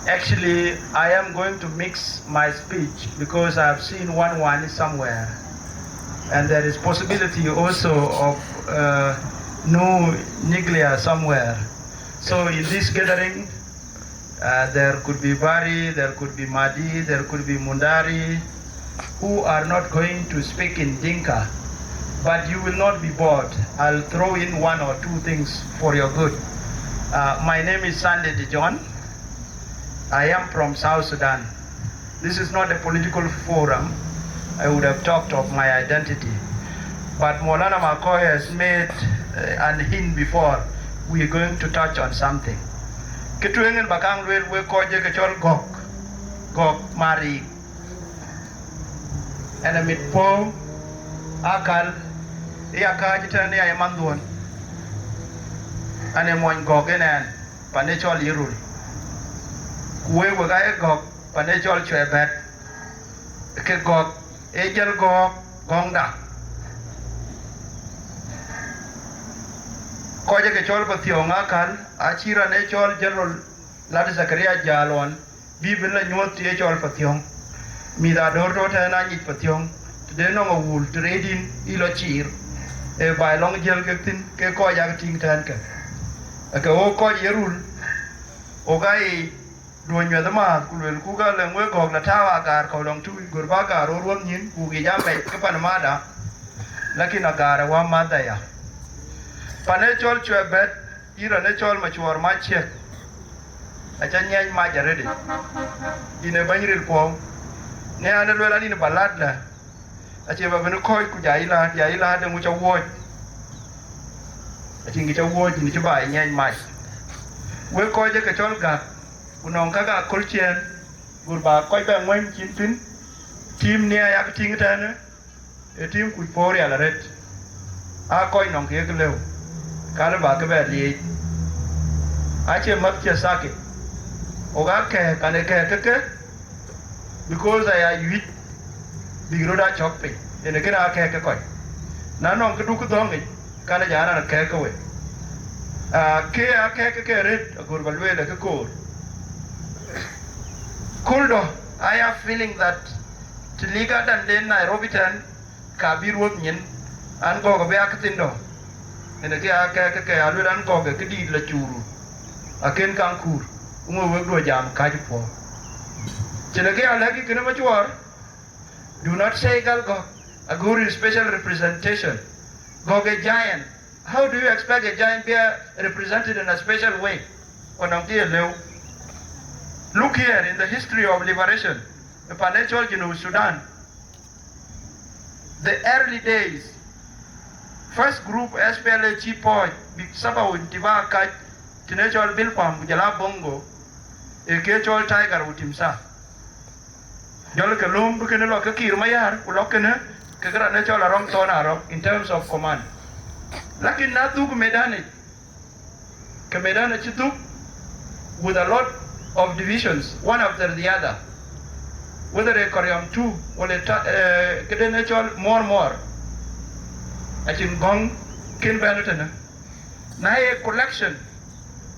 Actually, I am going to mix my speech because I have seen one one somewhere. And there is possibility also of uh, new nuclear somewhere. So in this gathering, uh, there could be Bari, there could be Madi, there could be Mundari, who are not going to speak in Dinka. But you will not be bored. I'll throw in one or two things for your good. Uh, my name is Sunday De John. I am from South Sudan. This is not a political forum. I would have talked of my identity. But Maulana Makoi has made uh, an hint before. We are going to touch on something. Kitueng in bakang luel we koje ke chol Gok. Gok Mari. Ɛn ë mit puɔ̈u akäl ë ya kääc tɛ̈n ë ya ye mandhuɔ̈n. Ɛn ë muɔny Gɔ̈k ënɛn, pan ë cɔl Yirol. Ku wek wek aa ye Gɔ̈k pan ë cɔl Cuɛbɛ̈t, ke Gɔ̈k ë jël Gɔ̈k gɔ̈ŋda. Kɔc ë ke cɔl Pathiɔ̈ŋ akäl acï raan ë cɔl General Lat Zakaria Jal ɣɔn bï bïn la nyuɔ̈th të ye cɔl Pathiɔ̈ŋ. Mïth adöör tɔ̈ tɛ̈n aa nyic Pathiɔ̈ŋ, tëde nɔŋ awul të reet yïn ë lɔ ciir, ee baai lɔŋ jiël kek thïn, ke kɔc yak tïŋ tɛ̈ɛ̈n ke. Ee ke ɣok kɔc ye rul, ɣok aa ye Duöny miɛth ëmääth, ku luelku ka lëŋ wek gɔ̈k la tääu Agar kɔ̈u lɔŋ tui, gör bä Agar röt ruɔ̈m nyïn, ku ŋic amat ke pan mada, lakin Agar ë wä math aya. Pan ë cɔl Cuɛbɛt, yïn raan ë cɔl Macuɔɔr Maciëk, aca nyiɛc mac arëëtic, yïn ë bɛ̈ny ril puɔ̈u. Në an, ë luel an, yïn bä lat lä, acie bä bɛ̈n kɔ̈ɔ̈c, ku ja yï läät, ja yï läät, eeŋö ca wuɔ̈ɔ̈c? Acïn kë ca wuɔ̈ɔ̈c, yïn cï bä nyiɛc mac. Wek kɔc ë ke cɔl gäk, ku nɔŋ käk aköl ciëën, gör bä kɔc bɛ ŋuɛ̈ny cin thïn, tim nia yak tïŋ tënë, ë tim kuc puɔ̈u rial arëët, aa kɔc nɔŋ kek lëu, ka lë bä ke bɛ liec. Acie mäth cie sakit, ɣok aa kɛ̈ɛ̈k, kan ë kɛ̈ɛ̈k ke ke, because aya yuic bïk röt aa cɔ̈k piny, yen ë kënë aa kɛ̈ɛ̈k ke kɔc. Na nɔŋ këdu kë dhɔ̈ŋ yic, kan ë jɔ an, an kɛ̈ɛ̈k ke we. Ah, ke aa kɛ̈ɛ̈k ke ke arëët, agör bä lueel ë kë koor. Köldɔ̈, I have feeling that të lik adan den Nairobi tɛ̈n, ka bï ruɔ̈th nyin, an gɔ̈k abï akëthiin dɔ̈. Yen ë kë aa kɛ̈ɛ̈k ke ke, aluel an gɔ̈k ë këdïït la cuuru, akën kaŋ kuur, ŋö wek duɔ jam kääc puɔ̈u. Cïn ë kë aa lɛ̈k yï kënë Macuɔɔr, do not say gal gɔ̈k, a good special representation. Gɔ̈k ë giant. How do you expect a giant be represented in a special way? Ku nɔŋ kë ye lëu. Look here in the history of liberation, ë pan ë cɔl Junub Sudan, the early days, first group S P L A cï pɔ̈ɔ̈c bïk Sabah Intiba kac, tënë cɔl Bilpam ku jɔl a Bongo, ë ke cɔl Tiger ku Timsah. Jɔl ke lööm bï kënë lɔ ke Kiir Mayar, ku lɔ kënë ke raan ë cɔl Arɔŋ Thɔn Arɔk in terms of command. Lakin na dhuk medan yic, ke medan acï dhuk with a lot of divisions, one after the other. Whether a Koryom two, wala ta-, eh, këden ë cɔl Mor Mor, acïn gɔ̈ŋ kën bɛ̈n tënë. Na ye collection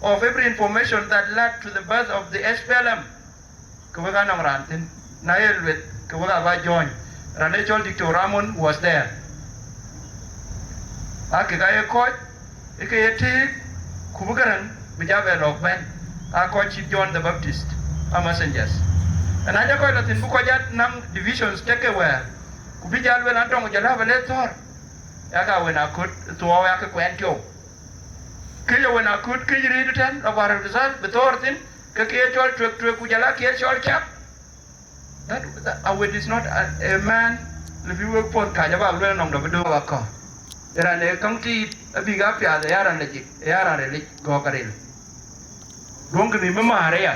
of every information that led to the birth of the S P L M, ke wek anɔŋ raan thïn. Na ye lueth, ke wek aba jɔ̈ɔ̈ny. Raan ë cɔl Doctor Ramon was there. Aa kek aye kɔc, ë ke ye tëëk, ku bï Gäräŋ bï ja bɛ lɔ̈k bɛ̈n, aa kɔc cït John the Baptist, aa messengers. Ëna jɔ kɔc lɔ thïn bï kɔc a naŋ divisions tek ke wɛ̈ɛ̈r, ku bï ja lueel an, tɔŋ jɔl abä le thɔ̈r, yak a wën akut thuɔɔu yak kuɛn tiɔu. Këc a wën akut këc rëëc tɛ̈n, lɔ bä result bï thɔ̈r thïn, ke ke ye cɔl tuek tuek, ku jɔl a ke ye cɔl cak. That, that, a wit is not a, a man, lë bï wek puɔ̈th kac abak lueel nɔm dɔ bï döök akɔ̈. Raan ee käŋ tiit abïk a piath, ë ya raan lajik, ë ya raan rilic, gɔ̈k aril. Duɔ̈ŋkï nhïïm ë määr aya,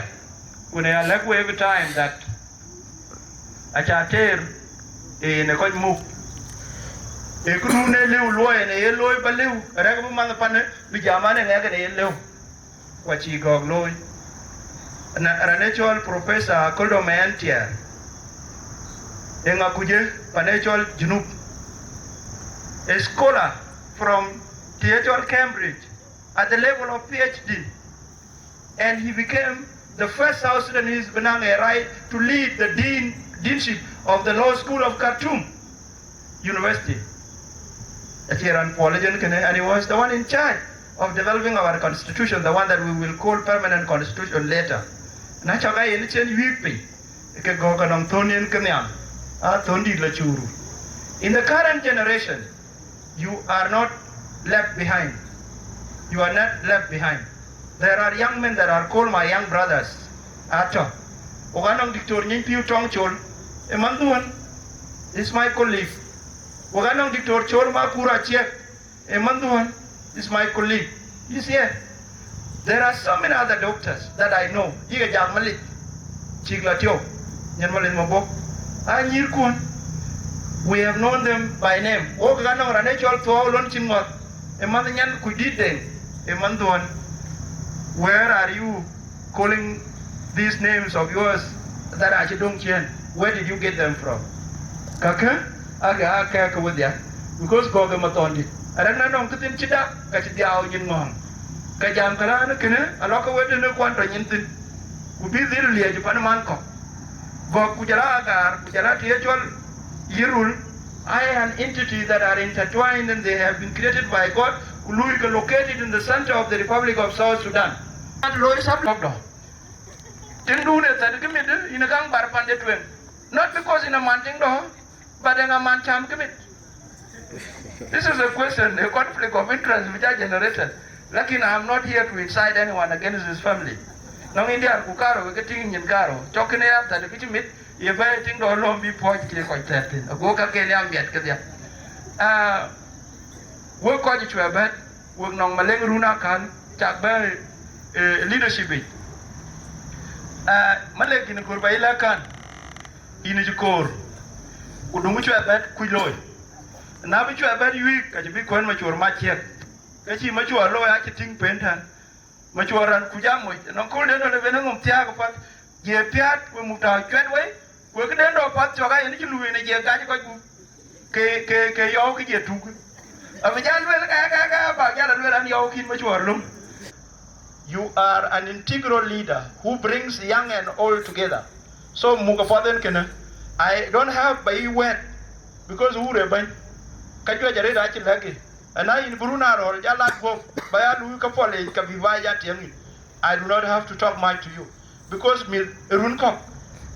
ku në ya lɛ̈k we every time that aca teer, ee, në kɔc muk. Ee këdun ee lëu luɔi, në ye looi bä lëu, rɛ̈k bï manh panë, bï jam an, ee ŋɛk në ye lëu. Ku acï gɔ̈k looi. Na, raan ë cɔl Professor Aköldɔm Mɛɛn Tiɛɛr, ë ŋa kuc ë pan ë cɔl Junub, a scholar from të ye cɔl Cambridge at the level of P H D, and he became the first South Sudanese bï naŋ a right to lead the dean, deanship of the Law School of Khartoum University. Acie raan puɔl ë jën kënë, and he was the one in charge of developing our constitution, the one that we will call permanent constitution later. Na cɔk a yen cïn yuiik piny, ke gɔ̈k anɔŋ thön yen ke nhiam, a thöndït la cuuru. In the current generation, you are not left behind. You are not left behind. There are young men that are called my young brothers. Atɔ̈. Wok anɔŋ Doctor Nyiny Piu Tɔŋ Col, ë manhduɔ̈n, is my colleague. Wok anɔŋ Doctor Col Makur Aciek, ë manhduɔ̈n, is my colleague. He's here. There are so many other doctors that I know. Yïk ë jak Malik, cïk la tiɔu, nyin Malik Mabok. A nyïïrkuɔ̈n. We have known them by name. Wok anɔŋ raan ë cɔl Thuɔɔu Lon Cïn Ŋɔ̈th, ë manhë nyan Kucdït Deŋ, ë manhduɔ̈n. Where are you calling these names of yours that acï döŋ ciëën? Where did you get them from? Kakë, ake aa kɛ̈ɛ̈k ke wedhia, because gɔ̈k ë mathɔndït. Arɛ̈k na nɔŋ këthiin cï dak, ka cï dhiau nyin ŋɔ̈ɔ̈ŋ. Ka jam këlä në kënë, alɔ ke wet tënë kuan tɔ nyin thïn. Ku bï dhil liɛc pan man kɔ̈k. Gɔ̈k ku jɔl a Agaar, ku jɔl a të ye cɔl Yirol, are an entity that are intertwined and they have been created by God, ku lui ke located in the center of the Republic of South Sudan. An looi sab lɔkdɔ. Tiŋdun ë thɛt kë mit, yïn ë kaŋ bar pande tueŋ. Not because yïn aman tiŋdɔ, but ë ŋa man cam kë mit. This is a question, a conflict of interest which are generated. Lakin, I am not here to incite anyone against his family. Nɔŋ yïn diäär ku karou, ke tiŋ nyin karou. Cɔk kënë ya thɛt kë cï mit, ye bɛ̈ɛ̈i tiŋdɔ lɔ̈m bï puɔc ke kɔc thɛɛr thïn. Ago ka ke ya miɛt kedhia. Ah, wek kɔc cuɛ bɛ̈t, wek nɔŋ Maleŋ run akan, cak bɛ̈ɛ̈i, eh, leadership yic. Ah, Malek yïn kor ba yï lɛ̈k kan, yïn cï koor. Ku duŋ cuɛ bɛ̈t kuc looi. Na bï cuɛ bɛ̈t yuiik, ka cï bï kuɛ̈n Macuɔɔr mac ciɛk. Ke cï Macuɔɔr looi acï tïŋ pen tɛ̈n. Macuɔɔr raan kuc amoc, nɔŋ kööl den tɔ̈ le ben ë nhom thiääk ë path, jiëë piäät, we muk tääu cuɛt wei, we këden dɔ̈ path cɔk ayen cï luui në jiëë gac kɔc gup, ke, ke, ke yɔu kë jiëë tuk. Abï jal lueel ka, ka, ka, bak jal lueel an, yɔu kïn Macuɔɔr löm. You are an integral leader who brings young and old together. So muk apuɔth en kënë. I don't have ba yï wɛ̈ɛ̈t, because wur ë bɛ̈ny. Ka juëc arëët acï lɛ̈k. Ëna yïn bï run arɔ̈ɔ̈l jal lat guɔ̈p, ba ya luui ke puɔl yic, ka bï ba ya tiɛŋ yïn. I do not have to talk much to you, because mïth ë run kɔ̈k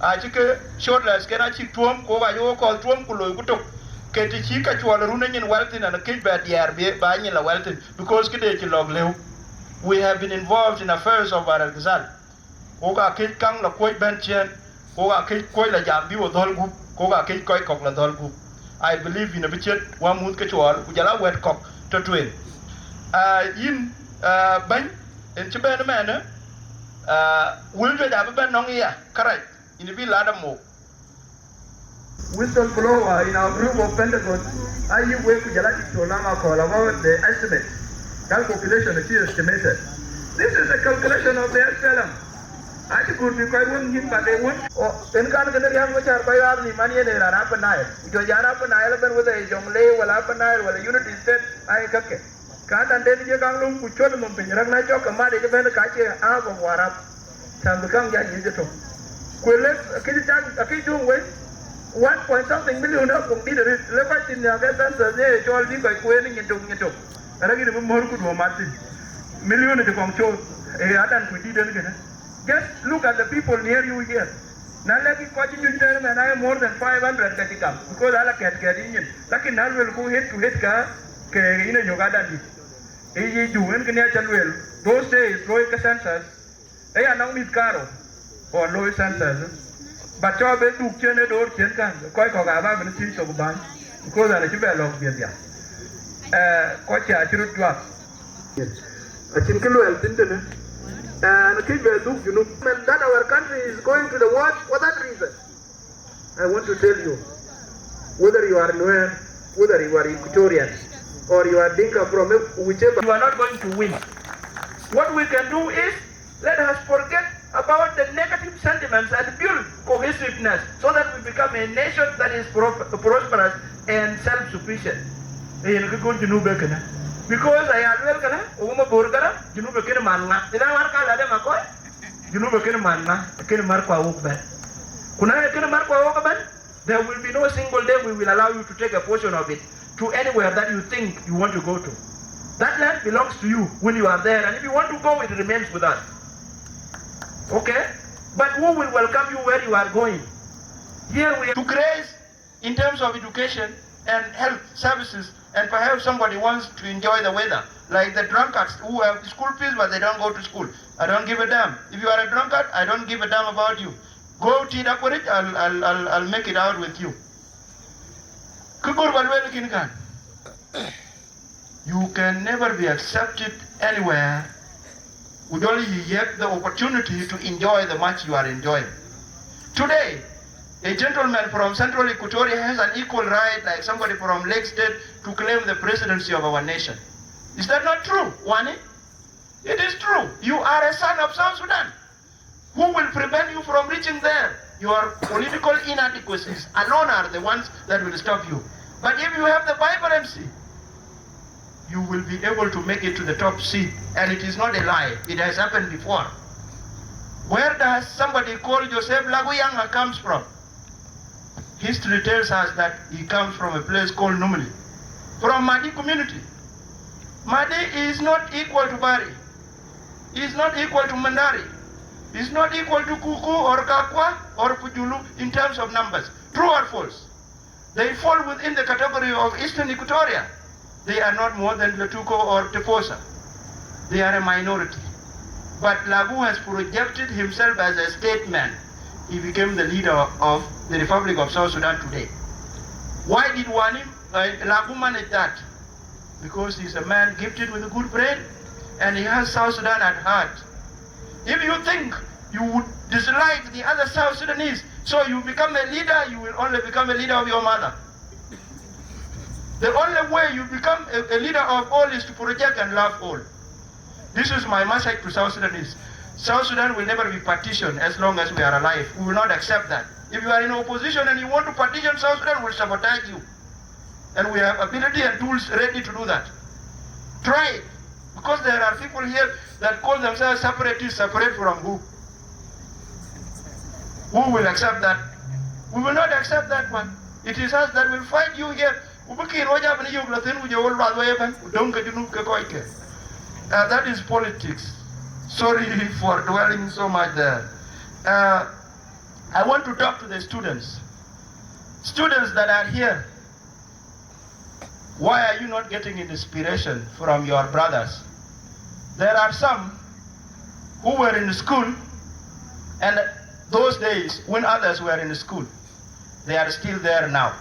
acï ke shortlist ken acïk tuɔ̈ɔ̈m, ku wok acï wok kɔ̈th tuɔ̈ɔ̈m ku loi ku tök. Ke të cï ka cuɔl ë run ë nyin wɛl thïn, an, këc bɛ diɛɛr bï ba nyin la wɛl thïn, because këde cï lɔ̈k lëu. We have been involved in affairs of Bahr el Ghazal. Wok aa këc kaŋ la kuɔ̈c bɛ̈n ciëën, wok aa këc kuɔ̈c la jam bï wo dhɔ̈l gup, ku wok aa këc kɔc kɔ̈k la dhɔ̈l gup. I believe yïn abï ciët wämuth ke cuɔɔl, ku jɔl a wɛ̈t kɔ̈k tɔ̈ tueŋ. Ah, yïn, ah, bɛ̈ny, en cï bɛ̈n ëmɛnë, ah, wël juëc abï bɛ̈n nɔŋ ya, kërac, yïn bï lat amok. Whistleblower in our group of Pentagon, ayï wek ku jɔl a Diktor Lam Akol about the estimate. Calculation is estimated. This is a calculation of the S P L M. Acï kut bï kɔc wën nyïn, but they won't. Oh, en kan kënë Riäk Macar kɔc rap ni man yen ë raan Upper Nile. Ku jɔ jal Upper Nile ëbɛ̈n, whether ë Jonglei wala Upper Nile wala Unity State, ayï käkë. Ka dan den je kaŋ lom ku cuɔt nɔm piny, rɛ̈k na cɔk ke mat yic ëbɛ̈n, ka cie half of Warap. Cän bï kaŋ jal yic ëtök. Ku le akëc cak, akëc döŋ wei, one point something million akuŋ dït arëët, le kɔc thïn nhiaak ke census ye cɔɔl bï kɔc kueen nyin tök nyin tök. Arëk yïn bï mör ku duö mat thïn. Million cï kɔŋ coth, ee adan ku dït en kënë. Just look at the people near you here. Na lɛ̈k kɔc cï nyuc tɛ̈n ëmɛn, aye more than five hundred ka cï gam, because ala kɛ̈t kɛ̈t yï nyin. Lakin na luelku head to head ka, ke yïn ë yök adan dït. Ë yic du, en kënë aca lueel, those days looi ke census, ë ya nɔŋ mïth karou ɣɔn looi census. But cɔk bï dhuk ciën ë door ciën kan, kɔc kɔ̈k aa bä bï thiëc thok bäny, because an acï bɛ lɔ̈k dhiëth ya. Eh, kɔc cia cï röt juak. Acïn kë luɛɛl thïn tënë. And këc bɛ dhuk Junub. And that our country is going to the worst for that reason. I want to tell you, whether you are Nuer, whether you are Equatorian, or you are Dinka from whichever, you are not going to win. What we can do is, let us forget about the negative sentiments and build cohesiveness so that we become a nation that is pro-, prosperous and self-sufficient. Yen kë kɔn Junub ë kënë. Because aya luel kënë, wuma bor kënë, Junub ë kënë man ŋa? Ina war ka la de ma kɔc, Junub ë kënë man ŋa? Ë kënë mar kua wok bɛ̈n. Ku na ë kënë mar kua wok bɛ̈n, there will be no single day we will allow you to take a portion of it to anywhere that you think you want to go to. That land belongs to you when you are there, and if you want to go, it remains with us. Okay? But who will welcome you where you are going? Here we are to grace in terms of education and health services, and perhaps somebody wants to enjoy the weather, like the drunkards who have school fees but they don't go to school. I don't give a damn. If you are a drunkard, I don't give a damn about you. Go to Dakurit, I'll, I'll, I'll, I'll make it out with you. Kë gör ba lueel kën kan. You can never be accepted anywhere. We only have the opportunity to enjoy the much you are enjoying. Today, a gentleman from Central Equatoria has an equal right like somebody from Lake State to claim the presidency of our nation. Is that not true, Wani? It is true. You are a son of South Sudan. Who will prevent you from reaching there? Your political inadequacies alone are the ones that will stop you. But if you have the vibrancy, you will be able to make it to the top seat. And it is not a lie. It has happened before. Where does somebody called Joseph Lagu Yanga comes from? History tells us that he comes from a place called Numili, from Madi community. Madi is not equal to Bari. He is not equal to Mandari. is not equal to Kuku or Kakwa or Pujulu in terms of numbers. True or false? They fall within the category of Eastern Equatoria. They are not more than Lotuko or Toposa. They are a minority. But Lagu has projected himself as a statesman. He became the leader of the Republic of South Sudan today. Why did Wani, uh, Lagu manage that? Because he's a man gifted with a good brain and he has South Sudan at heart. If you think you would dislike the other South Sudanese, so you become a leader, you will only become a leader of your mother. The only way you become a, a leader of all is to project and love all. This is my message to South Sudanese. South Sudan will never be partitioned as long as we are alive. We will not accept that. If you are in opposition and you want to partition South Sudan, we'll sabotage you. And we have ability and tools ready to do that. Try it. Because there are people here that call themselves separatists. Separate from who? Who will accept that? We will not accept that one. It is us that will fight you here. Ku bï kï ruɔc abï yök lɔ thïn, ku jɔ wol luath wei ëbɛ̈n, ku döŋ ke Junub ke kɔckë. Uh, that is politics. Sorry for dwelling so much there. Uh, I want to talk to the students. Students that are here, why are you not getting inspiration from your brothers? There are some who were in school, and those days when others were in school, they are still there now.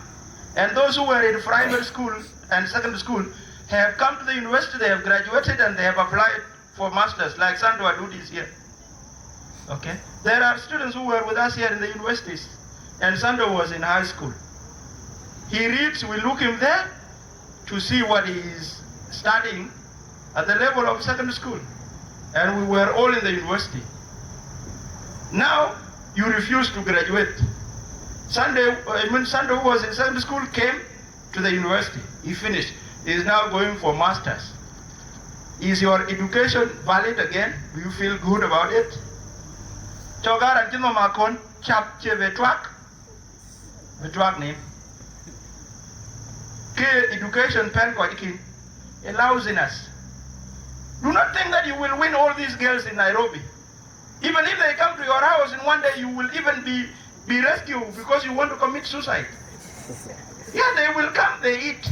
And those who were in primary school and secondary school have come to the university, they have graduated, and they have applied for masters, like Sando Adudi is here. Okay? There are students who were with us here in the universities, and Sando was in high school. He reads, we look him there to see what he is studying at the level of secondary school. And we were all in the university. Now, you refuse to graduate. Sunday, I mean, Sando, who was in secondary school, came to the university. He finished. He is now going for masters. Is your education valid again? Do you feel good about it? Cɔk aa raan cï nhom akɔn cap cie bï tuak, bï tuak nim. Ke education pɛ̈n kɔc kïn, a lousiness. Do not think that you will win all these girls in Nairobi. Even if they come to your house in one day, you will even be, be rescued because you want to commit suicide. Yeah, they will come, they eat.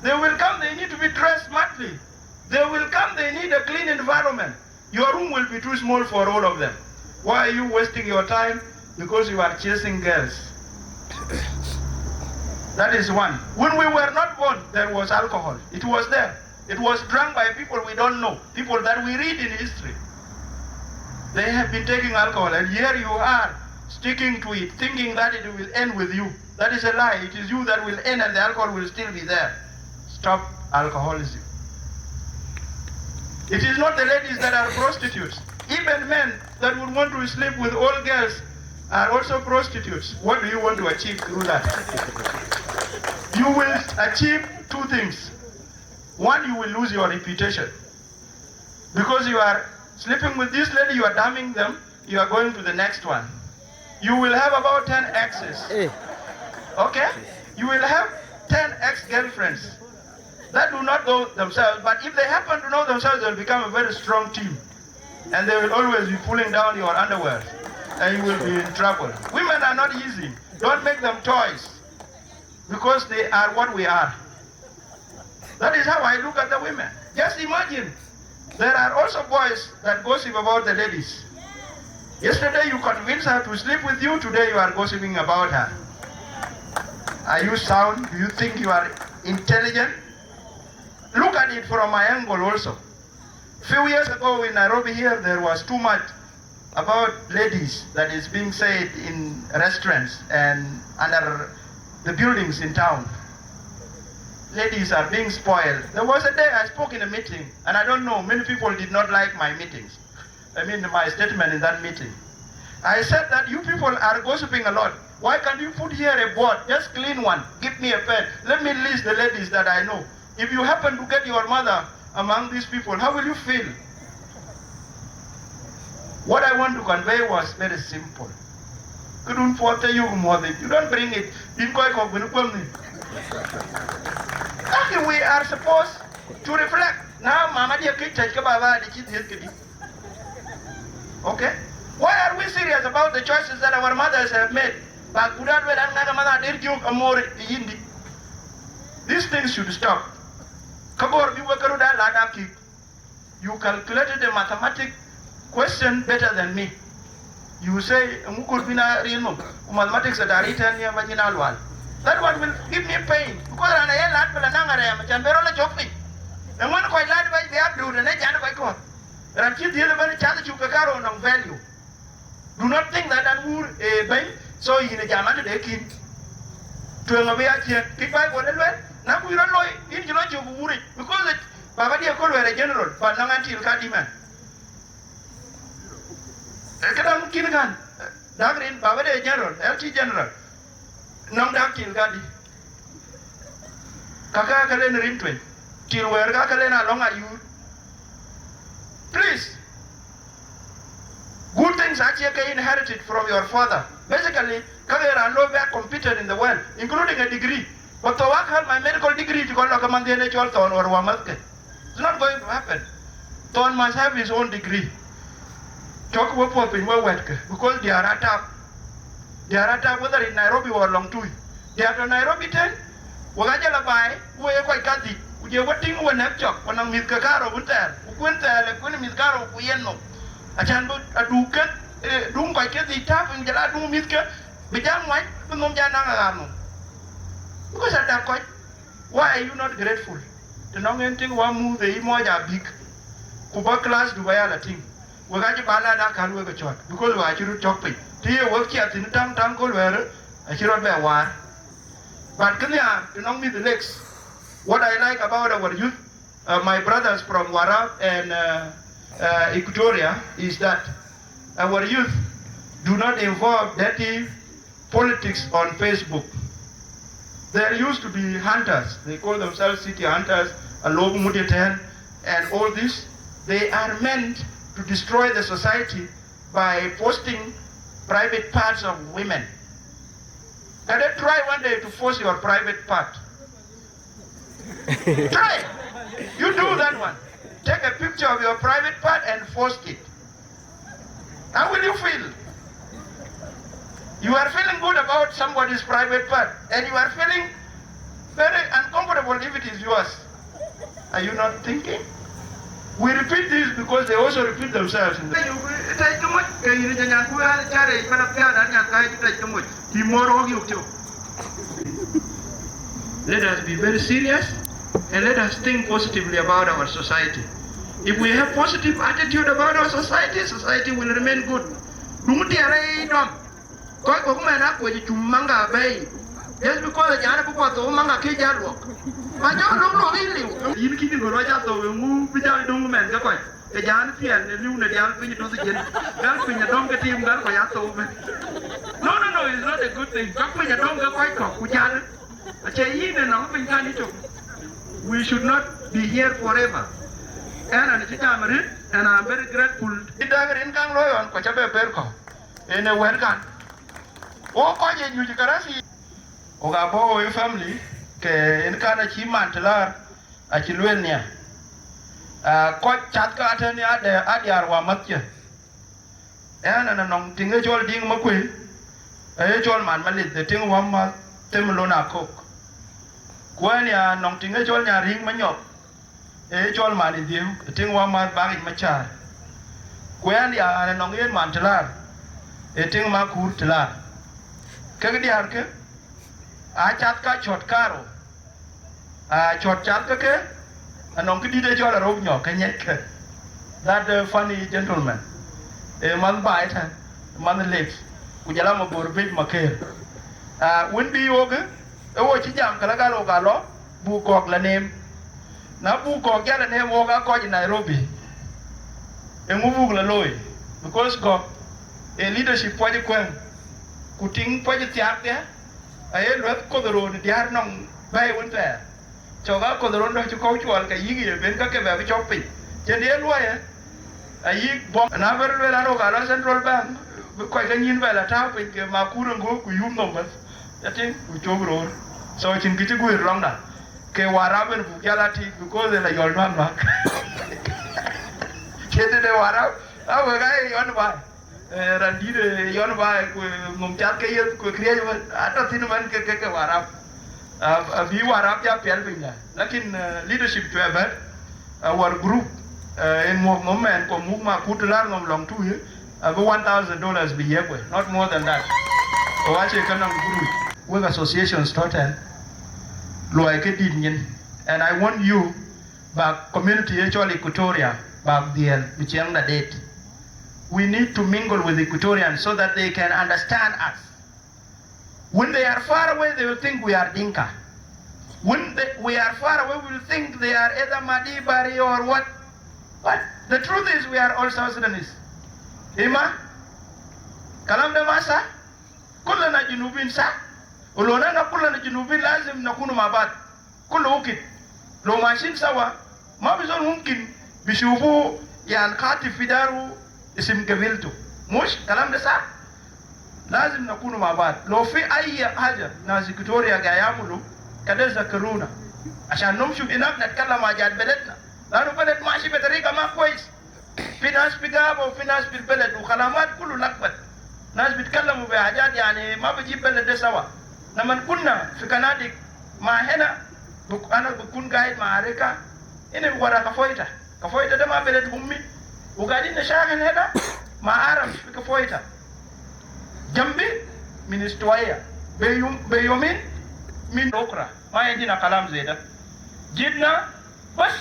They will come, they need to be dressed smartly. They will come, they need a clean environment. Your room will be too small for all of them. Why are you wasting your time? Because you are chasing girls. That is one. When we were not born, there was alcohol. It was there. It was drunk by people we don't know, people that we read in history. They have been taking alcohol, and here you are sticking to it, thinking that it will end with you. That is a lie. It is you that will end, and the alcohol will still be there. Stop alcoholism. It is not the ladies that are prostitutes. Even men that would want to sleep with all girls are also prostitutes. What do you want to achieve through that? You will achieve two things. One, you will lose your reputation. Because you are sleeping with this lady, you are damning them, you are going to the next one. You will have about ten exes. Eh. Okay? You will have ten ex-girlfriends that do not know themselves, but if they happen to know themselves, they'll become a very strong team. And they will always be pulling down your underwear. And you will be in trouble. Women are not easy. Don't make them toys. Because they are what we are. That is how I look at the women. Just imagine, there are also boys that gossip about the ladies. Yesterday you convinced her to sleep with you, today you are gossiping about her. Are you sound? Do you think you are intelligent? Look at it from my angle also. Few years ago in Nairobi here, there was too much about ladies that is being said in restaurants and under the buildings in town. Ladies are being spoiled. There was a day I spoke in a meeting, and I don't know, many people did not like my meetings. I mean, my statement in that meeting. I said that you people are gossiping a lot. Why can't you put here a board? Just clean one. Give me a pen. Let me list the ladies that I know. If you happen to get your mother among these people, how will you feel? What I want to convey was very simple. Këdun puɔth tɛ̈ yök muɔ̈th yic. You don't bring it. Bïn kɔc kɔ̈k bïn kuɔm nhïïm. Akï, we are supposed to reflect. Na mama diɛ̈ këc tɛ̈c ke baba adï cï dhiëth këdï. Okay? Why are we serious about the choices that our mothers have made? Ba guda luel an ŋɛk aman adir juk amor yindi. These things should stop. Ka gor bi wek ka ruda lada kik. You calculated the mathematic question better than me. You say, "Ŋu kut bina rin nom, ku mathematics ada written here ba nyina lual." That one will give me pain because rana ye lad bela nang arem chan bero la chok piny. Engon koi lad ba be abdu ne jan koi ko. Ran chi dhil ben cha chu ka karo nong value. Do not think that an wur e ben so yin e jama de kin. Tueŋ abi achiek kik Bible e luel na ku ro loy in jilo chu wuri because it baba dia ko luel general but nang antil ka di man. E kadam kin kan. Dagrin baba de general, L T general. Nong dak til ka di. Kaka kalen rin tueŋ. Til wer ka kalen along ayur. Please. Good things actually inherited from your father. Basically, kage ran lo back competed in the world, including a degree. But to work hard, my medical degree to go look among the N H L town or Wamaske. It's not going to happen. Thon must have his own degree. Cɔk we puɔth piny we wɛ̈tkë, because diäär atap. Diäär atap whether in Nairobi or lɔŋ tui. Diäär tɔ Nairobi tën, wek ajɔl a baai, ku we ye kɔc kadhic, ku je we tïŋ we nɛ̈k cɔk, ku nɔŋ mïthke kaarou wën thɛɛr, ku kuën thɛɛr le kuën mïth kaarou ku yen nhom. Acän bï aduk ke, eh, duŋ kɔc ke dhic tap, jɔl a duŋ mïthke, bï jam ŋuany, bï nhom jal naŋ aɣaar nhom. Because adak kɔc, why are you not grateful? Të nɔŋ en tïŋ wa muth ë yï mɔc abïk, ku bä class du bä ya la tïŋ. Wek acï ba la da kän wek ë cɔt, because wa cï röt cɔk piny. Të ye wek cia thïn taŋ taŋ köl wɛɛrë, acï rɔt bɛ waar. But kënhiaar të nɔŋ mïth lakes, what I like about our youth, uh, my brothers from Warrap and, uh, uh, Equatoria, is that our youth do not involve dirty politics on Facebook. There used to be hunters, they call themselves city hunters, Alob Mudeten, and all this. They are meant to destroy the society by posting private parts of women. Can they try one day to post your private part? Try. You do that one. Take a picture of your private part and post it. How will you feel? You are feeling good about somebody's private part, and you are feeling very uncomfortable if it is yours. Are you not thinking? We repeat this because they also repeat themselves. Tɛc ke moc, ke yïn jɔ nyan ku an carɛ, mana piath an nyan ka tɛc ke moc. Ti mor wok yök tio. Let us be very serious and let us think positively about our society. If we have positive attitude about our society, society will remain good. Duŋ tiɛɛr ë dɔm. Kɔc kɔ̈k mɛn akuec cum maŋga bɛ̈i. Just because a jana bï kuɔth thou maŋga kë jal luɔk. Ma jɔ luɔk luɔk yïn liu. Yïn kïn ë gör wa ca thou ë ŋu bï jal duŋ mɛn ke kɔc. Ke jal piɛl në liu në dial piny tɔ̈th jiën. Gal piny adɔm ke tim gal kɔc a thou bï. No, no, no, it's not a good thing. Cɔk piny adɔm ke kɔc kɔ̈k ku jal. Acie yïn ë nɔŋ piny kan yï tök. We should not be here forever. And an cï jam rin, and I'm very grateful. Cï däk rin kaŋ looi ɣɔn, kɔc abɛ ber kɔ̈u. En ë wɛ̈t kan. Wo kɔc ë nyuc karasi. Wo ka bɔ̈ wo ë family, ke en kan acï man të laar, acï lueel nia. Ah, kɔc cath ke atɛ̈n ade, adiaar wa mäthcë. Ɛn, ɛn anɔŋ tiŋ ë cɔl Diŋ Makuëi, aye cɔl man Malith, ë tiŋ wa mäth them lon akok. Ku ɛn ya anɔŋ tiŋ ë cɔl Nyariŋ Manyɔk, ë cɔl man Idhiëu, ë tiŋ wa mäth bak yic Macaar. Ku ɛn ya an anɔŋ yen man Tëlar, ë tiŋ Makuur Tëlar. Kek diäärkë, aa cath ka cɔt kaarou. Aa cɔt cath ke ke, anɔŋ këdït ë cɔl Arop Nyɔk ke nyɛckë. That, uh, funny gentleman. Ee, man baai tɛ̈n, man Lake, ku jɔl a Mabor Bej Maker. Aa, wën bï wok, ë wo cï jam këlä gal wok alɔ, buk kɔ̈k la neem. Na buk kɔ̈k jal la neem wok aa kɔc ë Nairobi. Eeŋö buk la looi? Because kɔ̈k ee leadership puɔc ë kuɛ̈ŋ, ku tiŋ puɔc ë thiaak dhia, aye luɛth koth ë roon ë diäär nɔŋ bɛ̈ɛ̈i wën thɛɛr. Cɔk a koth ë roon dɔ̈ cï kɔ̈u cuɔl ke yïk ye ben ka ke bɛ bï cɔk piny. Cïn ye luɔiyë, ayïk bɔm. Na bɛ̈r lueel an, wok aa lɔ Central Bank, bï kɔc ke nyïn bɛ la tääu piny ke Makur ë ŋö ku yum nɔm bɛ̈th. Ëtïŋ, ku cök roor. So cïn kë cï guëër lɔŋda. Ke Warap en buk jal a tik, because en la yɔl nuak nuak. Cïn tëde Warap, a wek aa ye yɔn baai. Eh, raan dït, eh, yɔn baai, ku, eh, ŋom cath ke yeth, ku, eh, këriëëc ëbën, atɔ̈ thïn ëbën ke, ke, ke Warap. Ah, abï Warap ja piɛl piny da. Lakin, eh, leadership cuɛ bɛ̈n, our group, eh, en muk ŋom mɛn, ku muk makut lär ŋom lɔŋ tui, eh, abï one thousand dollars bï yiëk we, not more than that. Ku acie kë nɔŋ group. Wek associations tɔ̈ tɛ̈n, luɔi këdït nyin. And I want you, bäk community ye cɔl Equatoria, bäk dhiɛl, bï ciɛŋda deet. We need to mingle with Equatorians so that they can understand us. When they are far away, they will think we are Dinka. When they, we are far away, we will think they are either Madi Bari or what. But the truth is, we are all South Sudanese. Ima, kalam da ma sah, kullana Junubin sah. Wa lo nahna kullana Junubin, lazim nakunu ma baad. Kulu wukit, lo mashin sawa, ma fi zol mumkin bishufu, yan, katib fi daru isim gabiltu. Mush kalam da sah? Lazim nakunu ma baad. Lo fi ayyi haja nas Equatoria gaid yamulu, kede zakaruna. Ashan namshu inak natkalam hajat beledna. Lanu beled mashi be tarika ma kwes. Fi nas fi gaba u fi nas fi beled u kalamat kulu lakbat. Nas bitkalamu be hajat, yani, ma bijib beled de sawa. Laman kunna fi kanadik ma hena, buk-, ana bikun gaid ma arika, ina wara Kafoita. Kafoita de ma beled ummi. U gaidin nashagil hena ma Arab fi Kafoita. Jambi min Istuwaiya. Be yum-, be yomin min okra. Ma indina kalam zeda. Jibna bas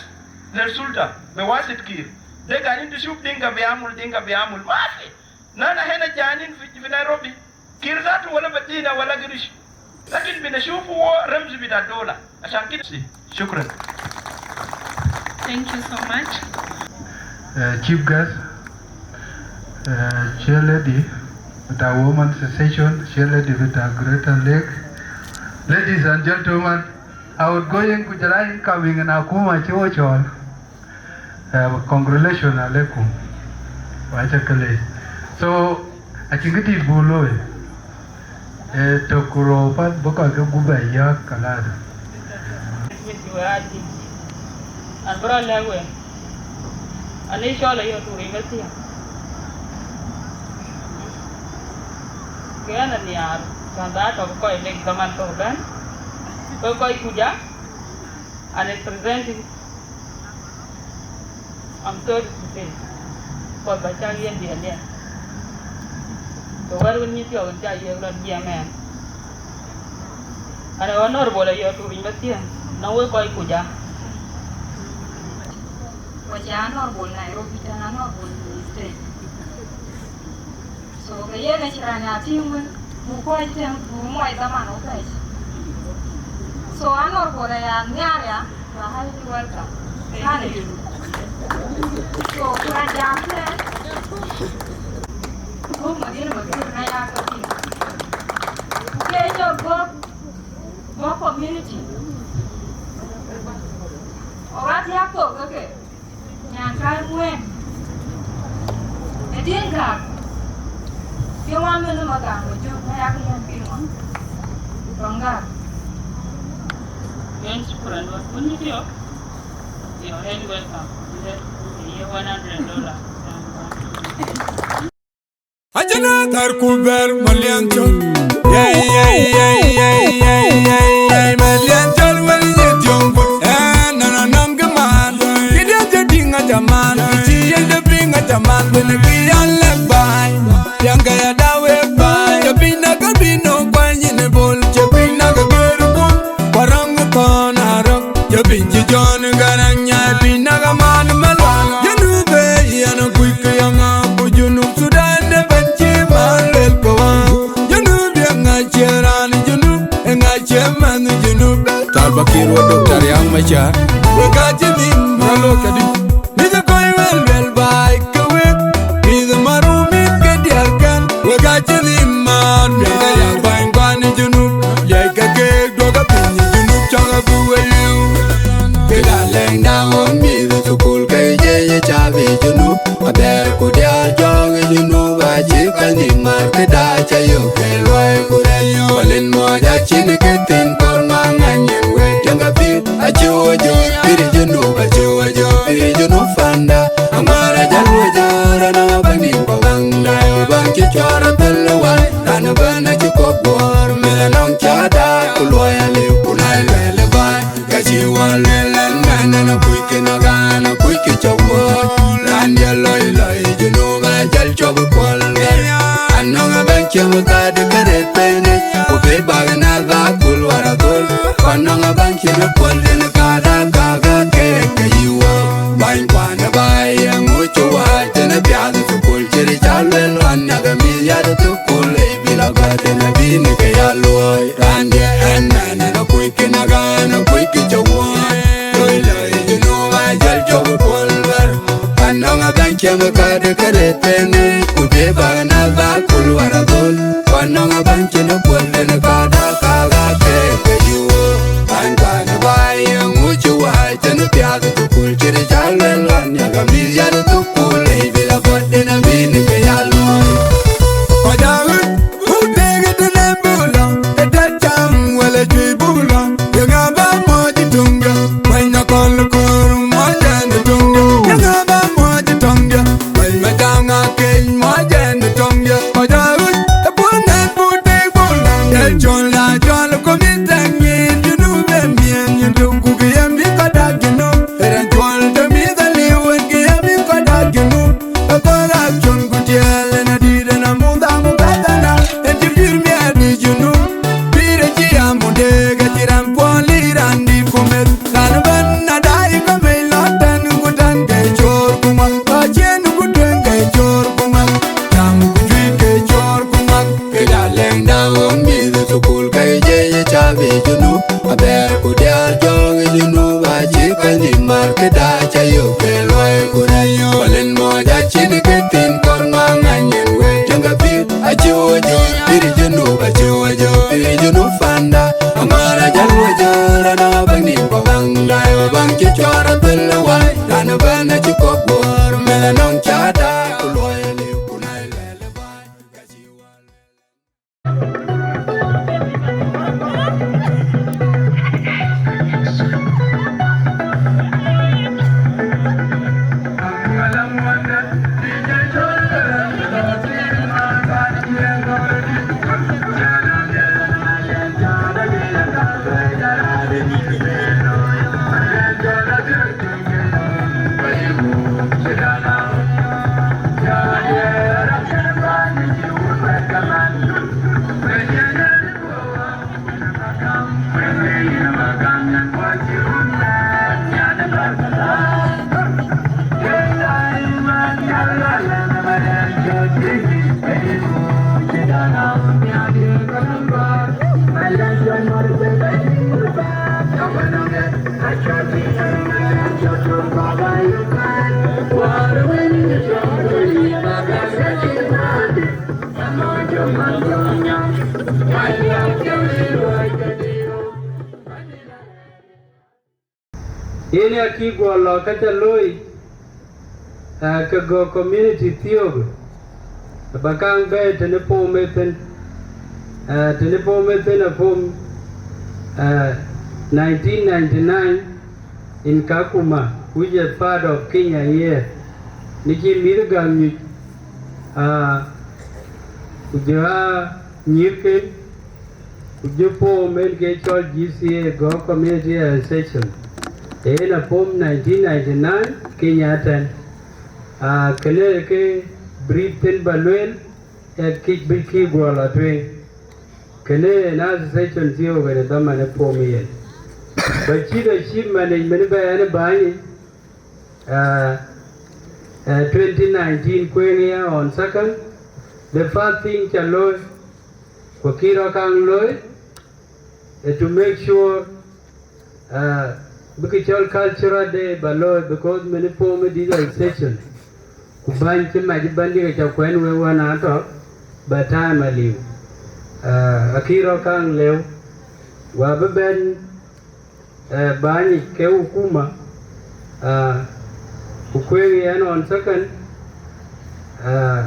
lel sulta be wasit Kiir. De gaidin tishuf Dinka be amul, Dinka be amul. Mafi. Nahna hena janin fi, fi Nairobi. Kiir zatu wala badina wala girish. Lakin binashufu wo ramzi bita dola. Ashan kida. Shukran. Thank you so much. Uh, chief guest, uh, chair lady with our women's session, chair lady with our Greater Lake. Ladies and gentlemen, outgoing ku jɔl a incoming in akuma ci wo cɔɔl. Eh, congratulations alaikum. Wacha kale. So, acïn kë dït buk looi. Eh, tök ku rou path bï kɔc ke gup ë yäk kalas. An bï rɔt lɛ̈k we, an ë cɔl ayï Tuur Yï Mathiaŋ. Ke ɣɛn anhiaar, cän bä tɔ̈ kɔc lek dhaman tök bɛ̈n, ke kɔc kuc a, an ë presenting. I'm sorry to say, kɔc bä cak yen diɛt diɛt. Ke wɛ̈t wën nyin thiɔ̈k en ca yiëk rɔt jiɛɛm ɛn. An ë honorable Ayɔɔt Tuur Yï Mathiaŋ, nɔŋ wek kɔc kuc a. Ku cï honorable Nairobi tɛ̈n, honorable State. So, ke yen acï raan ya tïŋ wën, buk kɔc tɛ̈n, buk muɔc dhaman wä pɛ̈c. So, honorable aya nhiaar ya, you are highly welcome. Thank you. So, ku raan jam tɛ̈n, gup madhin madhin na ya ke piny. Ku ke cɔl gup, gup community. Ɣɔ̈k aa thiääk thok ke ke. Nyan kär ŋuɛ̈ɛ̈n. Ë diɛ̈n gäk. Ke wä mɛn ë magam ë jök, na yak yɛn piny ŋɔn. Rɔŋ gäk. Yen shukran, wä kun yï thiɔ̈k. You're highly welcome. Ye one hundred dollar. Ajana tar ku ber malian chol. Yay, yay, yay, yay, yay, yay, yay, malian chol wal ye tiong. Eh, na, na, nang ke man. Kidia je ding a jaman. Kidia je ding a jaman. Bene ki yale bai. Yang kaya dawe bai. Jabina ka bino kwa nyine bol. Jabina ka ger bol. Warang ton arang. Jabin ji jon garang nyai bina ka man malwang. Janube yana kuik yanga ku Junub Sudan de ben ci man lel kawa. Junub yanga cheran Junub yanga cheman Junub. Salva Kiir wa Doctor Riek Machar. Weka jini malo kadi. Mida koi wel wel bai kawe. Mida maru mit ke dial kan. Weka jini man. Mida ya bang bang Junub. Ya ka ke doga pin Junub changa buwe liu. Ke ga leng da won mi sukul ke je ye cha be Junub. Aber ku dial jong Junub a chi ka ni mar ke da cha yo ke loi ku re yo. Walin mo ja chin ke tin kor ma ngan yen we tiang ka pir. A chi wo jo pir Junub, a chi wo jo pir Junub fanda. Amara jal wo jo rana bani ko bang da yo bang. Cäm kadë kërëët pɛ̈n, ku dee bä na bä kul wär adhol. Ku anɔŋ abäny cïn ë puɔl den kada kaga kek ke yuö. Bäny kuan ë baai, eeŋö cï waai tën piath thukul cï rï cä luel ɣɔn, yak amïth yal thukul, lei bï la bɔt den abï në ke ya looi. Kɔc aa ɣöt, ku dek ë tënë bï lɔ, ë tɛ̈t cam wala cuëc bï lɔ. Yeŋa bä muɔc ë töŋde, bɛ̈ny akɔl koor muɔc ɛn ë töŋde. Yeŋa bä muɔc ë töŋde, bɛ̈ny Madaŋ Akec muɔc ɛn ë töŋde. Kɔc aa ɣöt, ë puɔ̈n ɛn puɔ̈u dek puɔ̈u lɔ. Ee cɔl na cɔl ku mïth tɛ̈ŋ nyin, Junub ë miɛn nyin tök, ku kë ye mïth kɔc dak Junub. Ee rɛn cuɔl të mïth aliu en kë ye mïth kɔc dak Junub. Ë kɔc rak cön ku tiɛɛl en adït en amudhaŋ ku kadhana. En cï pïïr miɛt ë Junub. Pïïr acï ya mudek, acï raan puɔl ë raan dït ku meth. Raan ëbɛ̈n adai ke mec lɔ tɛ̈n ku tɛ̈n ke cöör ku ŋuak. Lɔ ciëën ku tueŋ ke cöör ku ŋuak. Jam ku juëc ke cöör ku ŋuak. Ke ja lɛ̈ŋda ɣön mïth thukul ke jiëc ë cath ë Junub. Abɛ̈ɛ̈r ku diäär jɔ̈ɔ̈k ë Junub acï kɔc nïïm mar këda ca yök ke luɔi ku rɛ̈c. Wal en mɔc acïn kë thiin kɔn ŋuak ŋany en wek tiɛ̈ŋ ke pïïr. Acï wo jur pïïr Junub, acï wo jur pïïr Junub panda. Aŋɔ̈r ajäl wo jur anɔŋ abäny nïïm kɔ̈k aŋ daai wo baŋ cï cuɔr athel ë wai. Raan ëbɛ̈n acï kɔ̈k guöör meth anɔŋ ca daai ku luɔi aliu ku na ëlɛ̈l ë baai. Yen ya kï guɔ lɔ ka ca looi, ah, ke gɔ̈k community thiɔ̈k, ba kaŋ bɛ̈ɛ̈i tënë pom ëthën, ah, tënë pom ëthën a pom, ah, nineteen ninety-nine in Kakuma, which is part of Kenya here. Në cï mïth gäk nyuc, ah, ku jɔ aa nyïïrken, ku jɔ pom en ke cɔl G C A, Gɔ̈k Community Association. Ee en a pom nineteen ninety-nine Kenya tɛ̈n. Ah, kënë ke brief thïn ba lueel, ë kïc bï kï guɔ lɔ tueŋ. Kënë en association thiɔ̈k en ë dhaman ë pom yen. Ba cït achievement yic mën bɛ en ë bäny yic, ah, ah, twenty nineteen kueŋ ya on second. The first thing ca looi, ku kï rɔt kaŋ looi, eh, to make sure, ah, bï kë cɔl cultural day ba looi, because mën pom ë this session, ku bäny cï mac ëbɛ̈n dï ke ca kuɛ̈n wek wän atɔ̈, ba time aliu. Ah, akï rɔt kaŋ lëu, wa bï bɛ̈n, eh, bäny yic ke hukuma, ah, ku kueŋ yɛn on second, ah,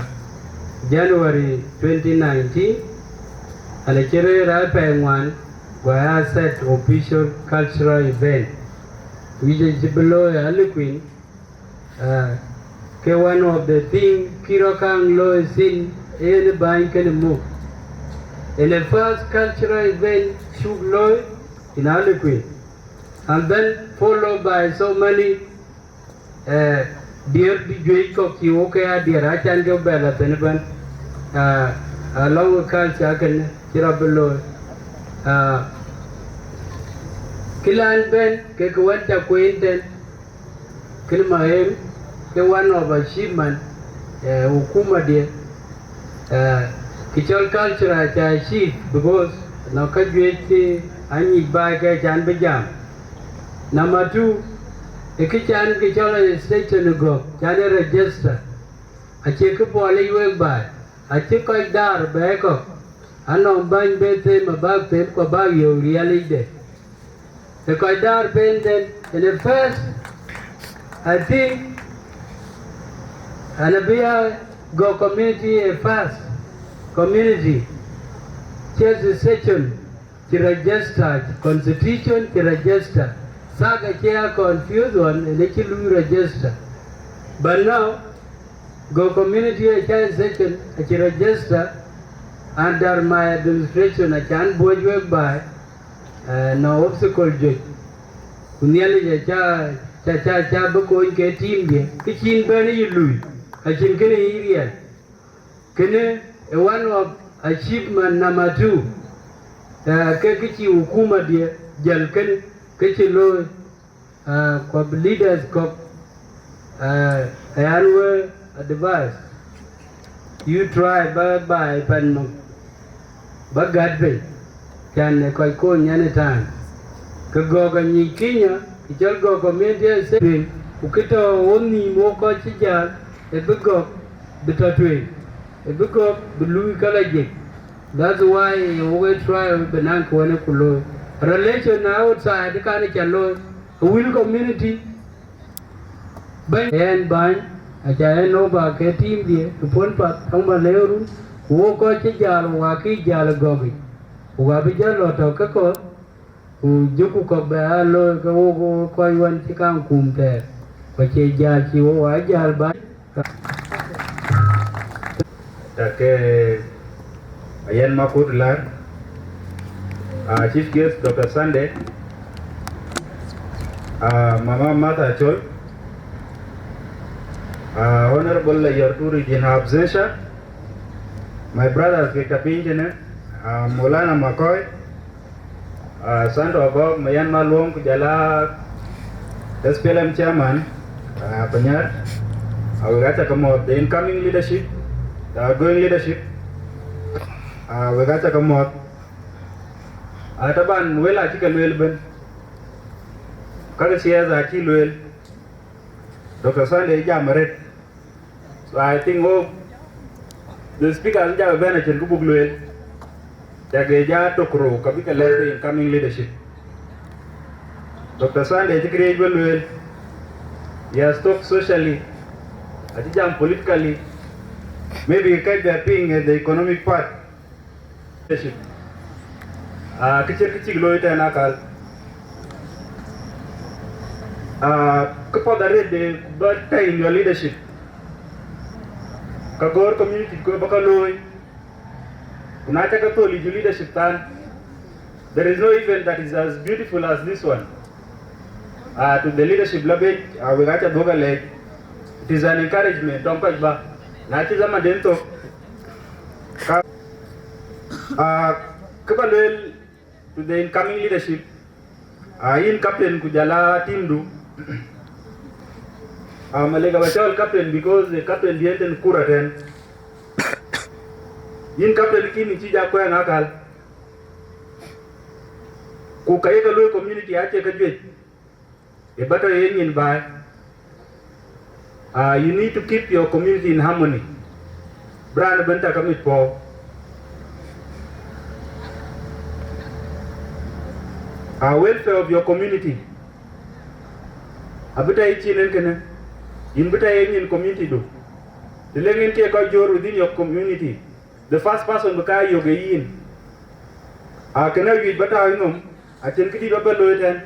January twenty nineteen, an acï rëër aa pɛɛi ŋuan, guɔ ya set official cultural event, which acï bï looi Harlequin, ah, ke one of the thing kï rɔt kaŋ looi since en bäny kënë muk. En a first cultural event cuk looi in Harlequin, and then followed by so many, eh, diɛɛr juëc kɔ̈k cï wok ke ya diɛɛr acan ke bɛ lɔ thïn ëbɛ̈n, ah, alɔŋ ë culture kënë cï rɔt bï looi. Ah, kë lan bɛ̈n ke kë wën ca kueen tɛ̈n, kënë mahem ke one of achievement, eh, hukumadiɛ̈, eh, kë cɔl culture aca achieve because nɔŋ ka juëc cï anyic baai ke can bï jam. Number two, Ë kë can kë cɔl ë station ë Gɔ̈k, can ë register. Acie kë puɔl yic wek baai, acï kɔc daar bɛ̈ɛ̈i kɔ̈k, anɔŋ bäny bï them abäk them ku abäk yök riɛl yicde. Ë kɔc daar pɛɛi tɛ̈n, in the first, I think, an abï ya Gɔ̈k community a first community, cï station cï register, constitution cï register. Thak acie a confuse ɣɔn, in ë cï lui register. But now, Gɔ̈k community acä station acï register under my administration, acan buɔ̈c wek baai, eh, nɔŋ obstacle juëc. Ku Nhialic acä, cä, cä, cä bï kony ke team diɛ̈, kë cïn bɛ̈n yï lui, acïn kënë yï riɛl. Kënë ë one of achievement number two, eh, ke kë cï hukuma diɛ̈ jäl kën, kë cï looi. Ah, ku abï leaders kɔ̈k, ah, ë an wek advice, you try ba, ba ë pan nhom, ba gät piny, can ë kɔc kony anytime. Ke Gɔ̈k anyic Kenya, kë cɔl Gɔ̈k community assembly, ku kë tɔ̈ wo nhïïm wo kɔc cï jäl, ë bï Gɔ̈k bï tɔ̈ tueŋ, ë bï Gɔ̈k bï luui ka la jik. That's why, eh, wo ke try bï naŋ kë wën ë ku looi. Relation outside kan ca looi. Will community bɛ̈ny, ɣɛn bäny, aca ɣɛn nɔ̈k ba ke team diɛ̈, ë puɔ̈n path, tɔŋ ba lëu run, ku wo kɔc cï jäl, wa kï jäl ë Gɔ̈k yic, ku wa bï jäl lɔ tɔ̈ ke kɔ̈th, ku jukku kɔ̈k bɛ aa looi ke wo, wo kɔc wën cï kaŋ kum thɛɛr, ku acie jäl cï wo wa jäl bäny. Take Ayen Makut Lar, uh, Chief Guest Doctor Sunday, uh, Mama Martha Chol, uh, Honorable Yor Turi in absentia, my brothers ke kapiny tënë, uh, Molana Makoi, uh, Santo Agok, Mayen Maluong, ku jɔl a S P L M chairman, uh, Panyar, uh, wek aca ke mɔ̈ɔ̈th, the incoming leadership, the outgoing leadership, uh, wek aca ke mɔ̈ɔ̈th. Ah, taban, wël acï ke lueel ëbën. Ka ke siasa acï lueel. Doctor Sunday jam arët. So I think, oh, the speakers jam ëbën acïn kë buk lueel. Cak ë ja tök rou, ka bï ke lɛ̈k the incoming leadership. Doctor Sunday acï këriëëc bï lueel. He has talked socially. Acï jam politically. Maybe kë bɛ piŋ, eh, the economic part. Leadership. Ah, kë cït kë cïk looi tɛ̈n akal. Ah, kë path arëët de bä tɛ̈ in your leadership. Ka gɔ̈ɔ̈r community ku bä ka looi. Ku na ca ke thol yï leadership than, there is no event that is as beautiful as this one. Ah, to the leadership la bec, ah, wek aca dhuɔ̈k alɛɛc. It is an encouragement, tɔŋ kɔc bä. Na cï zaman den thök, ka, ah, kë bä lueel to the incoming leadership, ah, yïn captain ku jɔl a team du. Ah, Malek abä cɔl captain because the captain diɛn den kura tɛ̈n. Yïn captain kïn cï ja kuɛɛŋ akal. Ku ka ye ke luöi community acie ke juëc. Ë bä tɔ ye nyin baai. Ah, you need to keep your community in harmony. Bï raan ëbën tak amit puɔ̈u. Ah, welfare of your community abï tɔ ye cin en kënë. Yïn bï tɔ ye nyin community du. Të lëŋ en ke kɔc jör within your community, the first person bï ka yök ë yïn. Ah, kënë awïc bä tääu yïnhom, acïn këdït bä bɛ looi tɛ̈n,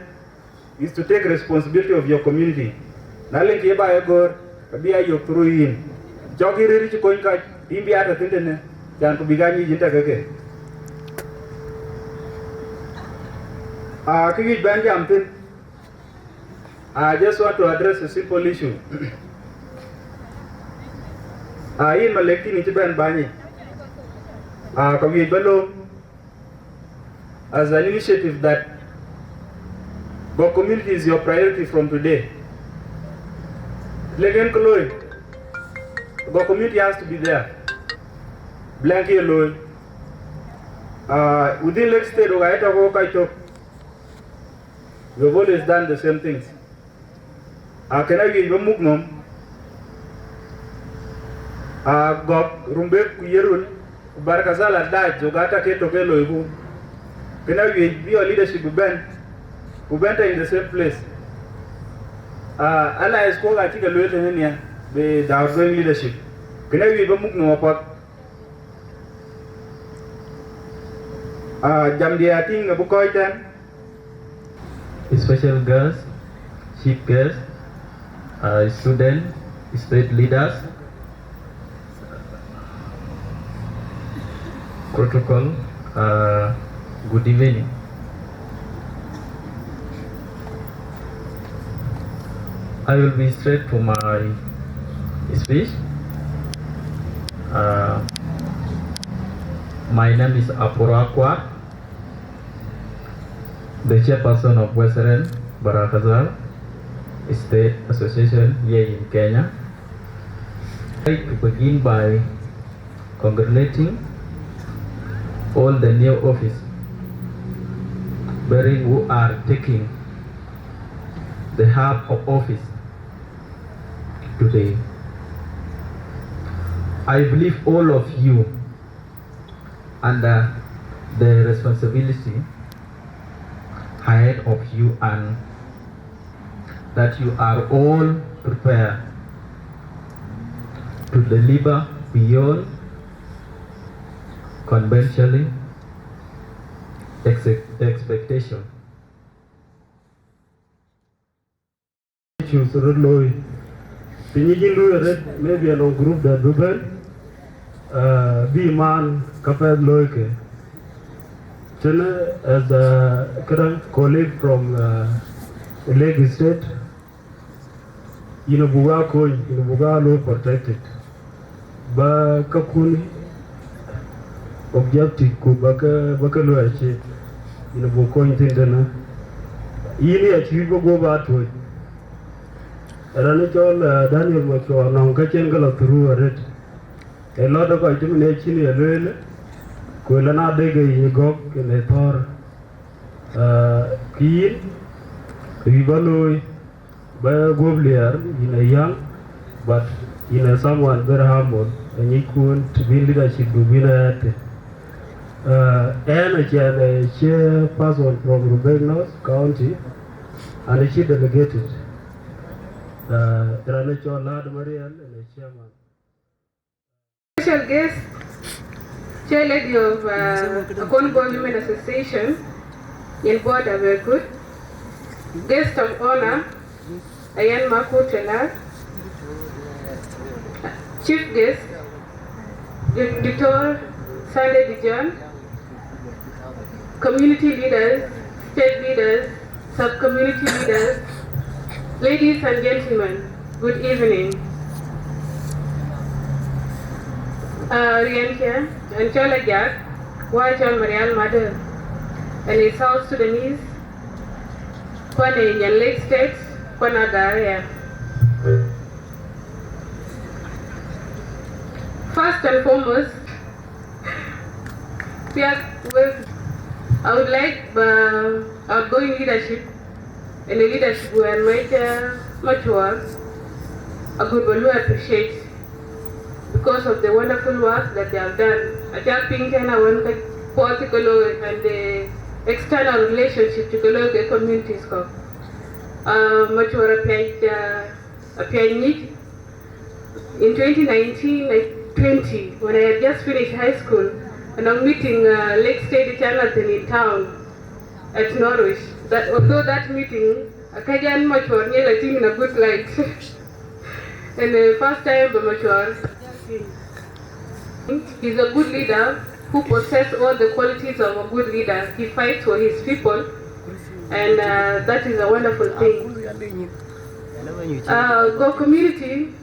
is to take responsibility of your community. Na lëŋ kë ye bä ye göör, ka bï a yök through yïn. Cɔk yï rëër cï kony kɔc, yïn bï a tɔ thïn tënë, can ku bïk a nyic yïn tɔ ke ke. Ah, kë wïc bɛ̈n jam thïn, I just want to address a simple issue. Ah, yïn Malek tïŋ cï bɛ̈n bäny yic. Ah, ka wïc bä lööm as an initiative that Gɔ̈k community is your priority from today. Lek en kë looi, Gɔ̈k community has to be there. Blank ye looi. Ah, within Lake State, wok ayetɔ̈ ke wok kac tök. We have always done the same things. Akënë awiëc ba muk nhom, a Gɔ̈k, Rumbek ku Yirol, ku Bahr el Ghazal Adac, dhok ata ke tök ke loiku. Kënë awiëc bï your leadership bï bɛ̈n, ku bɛ̈n tɔ in the same place. Ah, allies kuɔ̈k acï ke lueel tënë nhial, bï the outgoing leadership. Kënë awiëc ba muk nhom apath. Ah, jamdiɛ̈ atïŋ abï kɔc tɛ̈n. Special guest, chief guest, uh, student, state leaders, protocol, uh, good evening. I will be straight to my speech. Uh, my name is Apura Kwar, the chairperson of Western Bahr el Ghazal State Association here in Kenya. I'd like to begin by congratulating all the new office bearing who are taking the half of office today. I believe all of you under the responsibility ahead of you and that you are all prepared to deliver beyond conventionally ex- expectation. Issues röt looi. Piny yïn luui arëët, maybe anɔŋ group dɛ̈t bï bɛ̈n, uh, bï man ka path looi ke. Tënë as a këdäŋ colleague from, uh, Lake State, yïn abuk aa kony, yïn abuk aa looi protected. Ba käkkun objective ku ba ke, ba ke luɛɛr cï yïn buk kony thïn tënë. Yïn ya cï wïc ba guɔ̈p aa tuɔ̈c. Raan ë cɔl, eh, Daniel Macuɔɔr nɔŋ ka cïn ke lɔ through arëët. Ë lɔt ë kɔc cï min ë cïn ye lueel, ku ëlë na dek ë yï gɔ̈k kën ë thɔ̈r. Eh, kë yïn, wïc ba looi. Ba guɔ̈p liɛɛr, yïn a young, but yïn a someone very humble, a nyic kun të bïn leadership du bïn a ɣɛɛt thïn. Uh, ɣɛn acie, uh, chairperson from Rumbek North County, and a chief delegated. Uh, raan ë cɔl Lad Marial, and a chairman. Special guest, Chair Lady of, uh, Akon Bor Women Association, Nyin Board Aberkut. Guest of honor, Ayan Makur Telar. Chief guest, Doctor Sunday Dijon. Community leaders, state leaders, sub-community leaders, ladies and gentlemen, good evening. Uh, riɛnkiɛ̈, ɣɛn cɔl Ajak, wä cɔl Marial Madë, ɣɛn ë South Sudanese, ku ɣɛn ë nyan Lake State, ku ɣɛn Agaria. First and foremost, Piath wek, I would like the outgoing leadership and the leadership where Major Machuar, I could well appreciate because of the wonderful work that they have done. Aca piŋ tënë wën ke political and the external relationship to the local communities kɔ̈k. Uh, Machuar apiac, uh, apiac nyic. In twenty nineteen, like twenty, when I had just finished high school, and I'm meeting, uh, Lake State Jonathan in town at Norwich. That, although that meeting, I can't much for nearly in a good light. And the first time, the Machuar. He's a good leader who possesses all the qualities of a good leader. He fights for his people, and, uh, that is a wonderful thing. Uh, Gɔ̈k community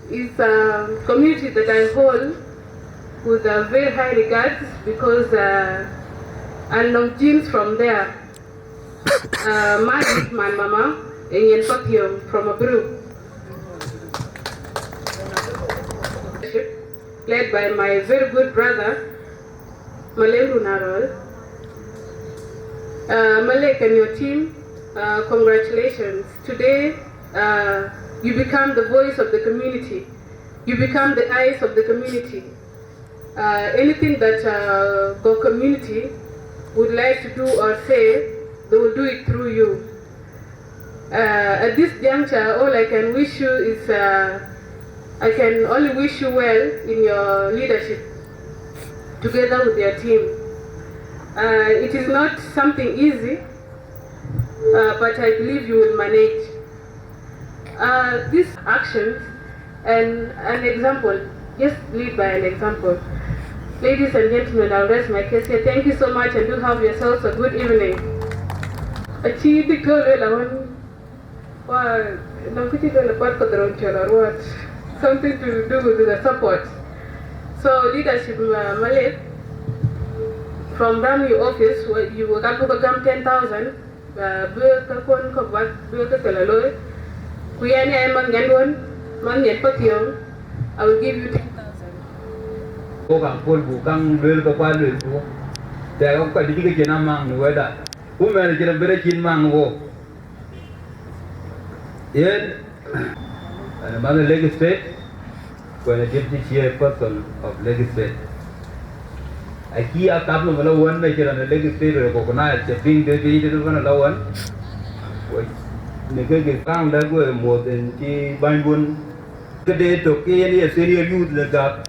is a community that I hold with a very high regards because, uh, I know genes from there. Uh, my, my mama, Enyen Pathiong from Abiru, led by my very good brother, Malek Runarol. Uh, Malek and your team, uh, congratulations. Today, Uh, you become the voice of the community. You become the eyes of the community. Uh, anything that uh, the community would like to do or say, they will do it through you. Uh, at this juncture, all I can wish you is uh, I can only wish you well in your leadership together with your team. Uh, it is not something easy, uh, but I believe you will manage. Uh, these actions and an example, just lead by an example. Ladies and gentlemen, I'll rest my case here. Thank you so much and do have yourselves a good evening. Aci diktor luel awän, wa nɔŋ kë cï luel apat kɔc rɔn cɔl aruɔt. Something to do with the support. So leadership, uh, Malek, from running your office, where you were got to gam ten thousand, uh, bï ka kɔn kɔ̈k bäk bï ka ke la looi, ku yɛn ë man nyan duɔ̈n, man nyan Pathiɔ̈ŋ, I will give you ten thousand. Wo kaŋ pol bu kaŋ luel ke kuat luel ku tɛ̈ ka kɔc dït ke cïn amaŋ në wɛ̈tda. Ku mɛn cïn abï rɔt cïn maŋ wo. Yen, ɣɛn ë manh Lake State, ku ɣɛn ë deputy chairperson of Lake State. Acï a kap nɔm ëlä wën, në cï raan ë Lake State recognize, cï piŋ ke ke yï tëde bɛ̈n ëlä wën. Ku në ke ke kaŋ dɛ̈k we muɔ̈th en cï bäny bun. Këde tök ke yen ye senior youth në Gak,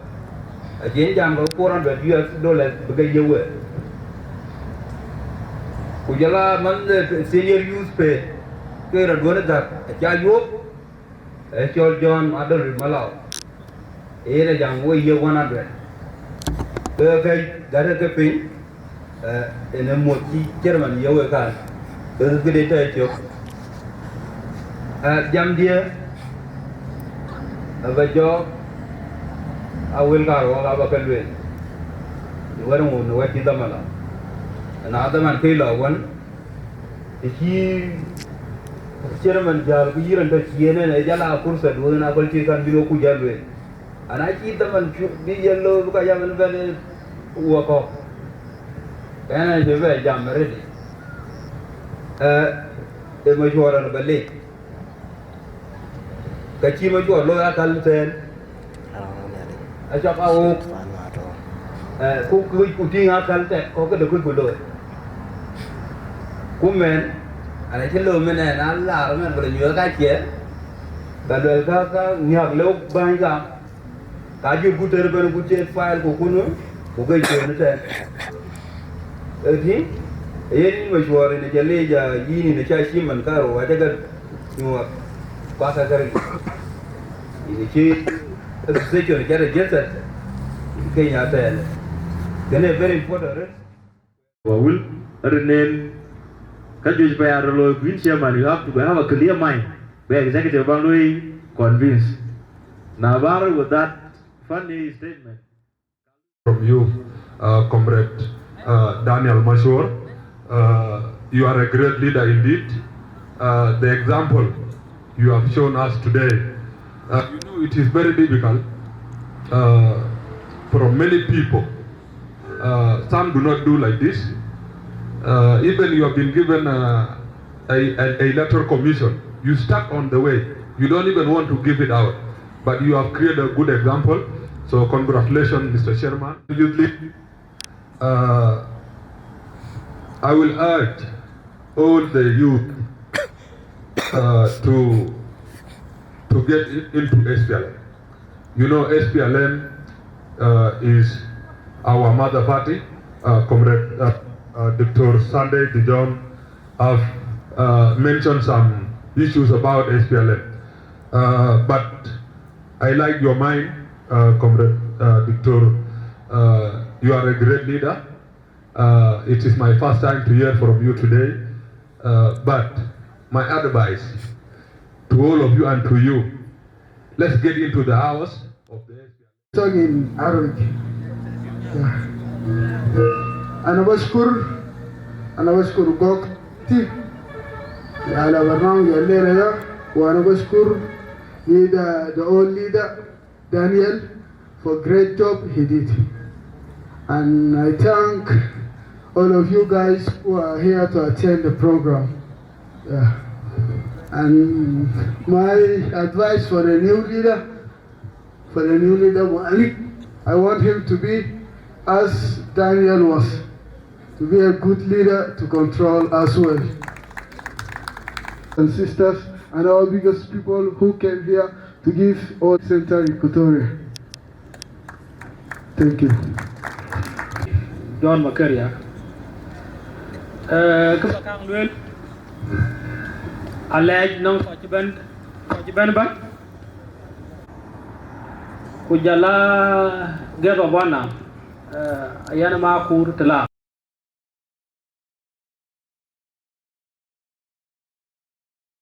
acï en jam ke four hundred U S dollars bï ke yiëk we. Ku jɔl a man de senior youth pay, ke rɔt duɔ̈n ë Gak, acï a yuɔ̈p, ee cɔl John Adol Malau. Yen ë jam we yiëk one hundred. Ke ke gät ke piny, eh, en ë muɔ̈th cï chairman ye we kan, ke këde tɔ̈ cök. Eh, jamdiɛ̈, abä jɔɔk, a wël kaarou abä ke lueel. Në wɛ̈t ŋö, në wɛ̈t cï dhaman la. Na dhaman kë lɔ wën, të cï chairman jäl ku yïn raan tɔ̈ ciëën en, ë jal a fursa duɔ̈n aköl cï kan bï we kuc a lueel. Ana cï dhaman cu bï yen looi bï ka ya bɛ̈n bɛ̈n ë wä kɔ̈k. Ɣɛn ë cï bɛ jam ready. Ë, ë macuɔɔr ɣɛn bä lec. Ka cï macuɔɔr looi akäl tɛ̈ɛ̈n. Acɔk a wok. Ë, ku kuc ku tïŋ akäl tɛ̈k kɔ̈k këde kuc ku looi. Ku mɛn, ana cï looi mɛn ɣɛn a laar mɛn bä lɔ nyuɔɔth ka ciɛɛr. Bä luɛl ka, ka nhiäk lëu bäny gam. Ka jur ku tër bɛ̈n ku cï file ku kun, ku ke cuëën ëtɛ̈ɛ̈n. Ë tïŋ, ë yen yïn macuɔɔr yïn ë cä leec, a yïn yïn ë cä cï man kaarou acä ke nyuɔɔth, ku aka ke ril. Yïn ë cï association cä registered Kenya tɛ̈ɛ̈n. Kënë very important. Wa wël rin en ka juëc pɛɛi arë looi, ku yïn chairman, you have to have a clear mind, bï executive ban looi convince. Na bär with that funny statement from you, uh, Comrade, uh, Daniel Mashor, uh, you are a great leader indeed. Uh, the example you have shown us today. Uh, you know, it is very difficult, uh, for many people. Uh, some do not do like this. Uh, even you have been given, uh, a, a, a electoral commission. You stuck on the way. You don't even want to give it out. But you have created a good example. So congratulations, Mister Chairman. Youth League. Uh, I will urge all the youth, uh, to, to get in- into S P L M. You know, S P L M, uh, is our mother party. Uh, Comrade, uh, uh, Doctor Sunday Dijon have, uh, mentioned some issues about S P L M. Uh, but I like your mind, uh, Comrade, uh, Doctor. Uh, you are a great leader. Uh, it is my first time to hear from you today. Uh, but my advice to all of you and to you, let's get into the hours of the S P L M. Talk in Arabic. Yeah. أنا بشكر، أنا بشكر Gok T V على برنامج الليلة ده، وأنا بشكر leader, the old leader Daniel, for great job he did. And I thank all of you guys who are here to attend the program. Yeah. And my advice for the new leader, for the new leader, Malik, I want him to be as Daniel was, to be a good leader to control as well. And sisters, and our biggest people who came here to give all Central Equatoria. Thank you. John Makaria. Eh, kë ba kaŋ lueel, alɛɛc nɔŋ kɔc cï bɛ̈n, kɔc cï bɛ̈n bɛ̈n. Ku jɔl a gɛ̈th ë bɔ̈ na, eh, ayen ma kuur tëla.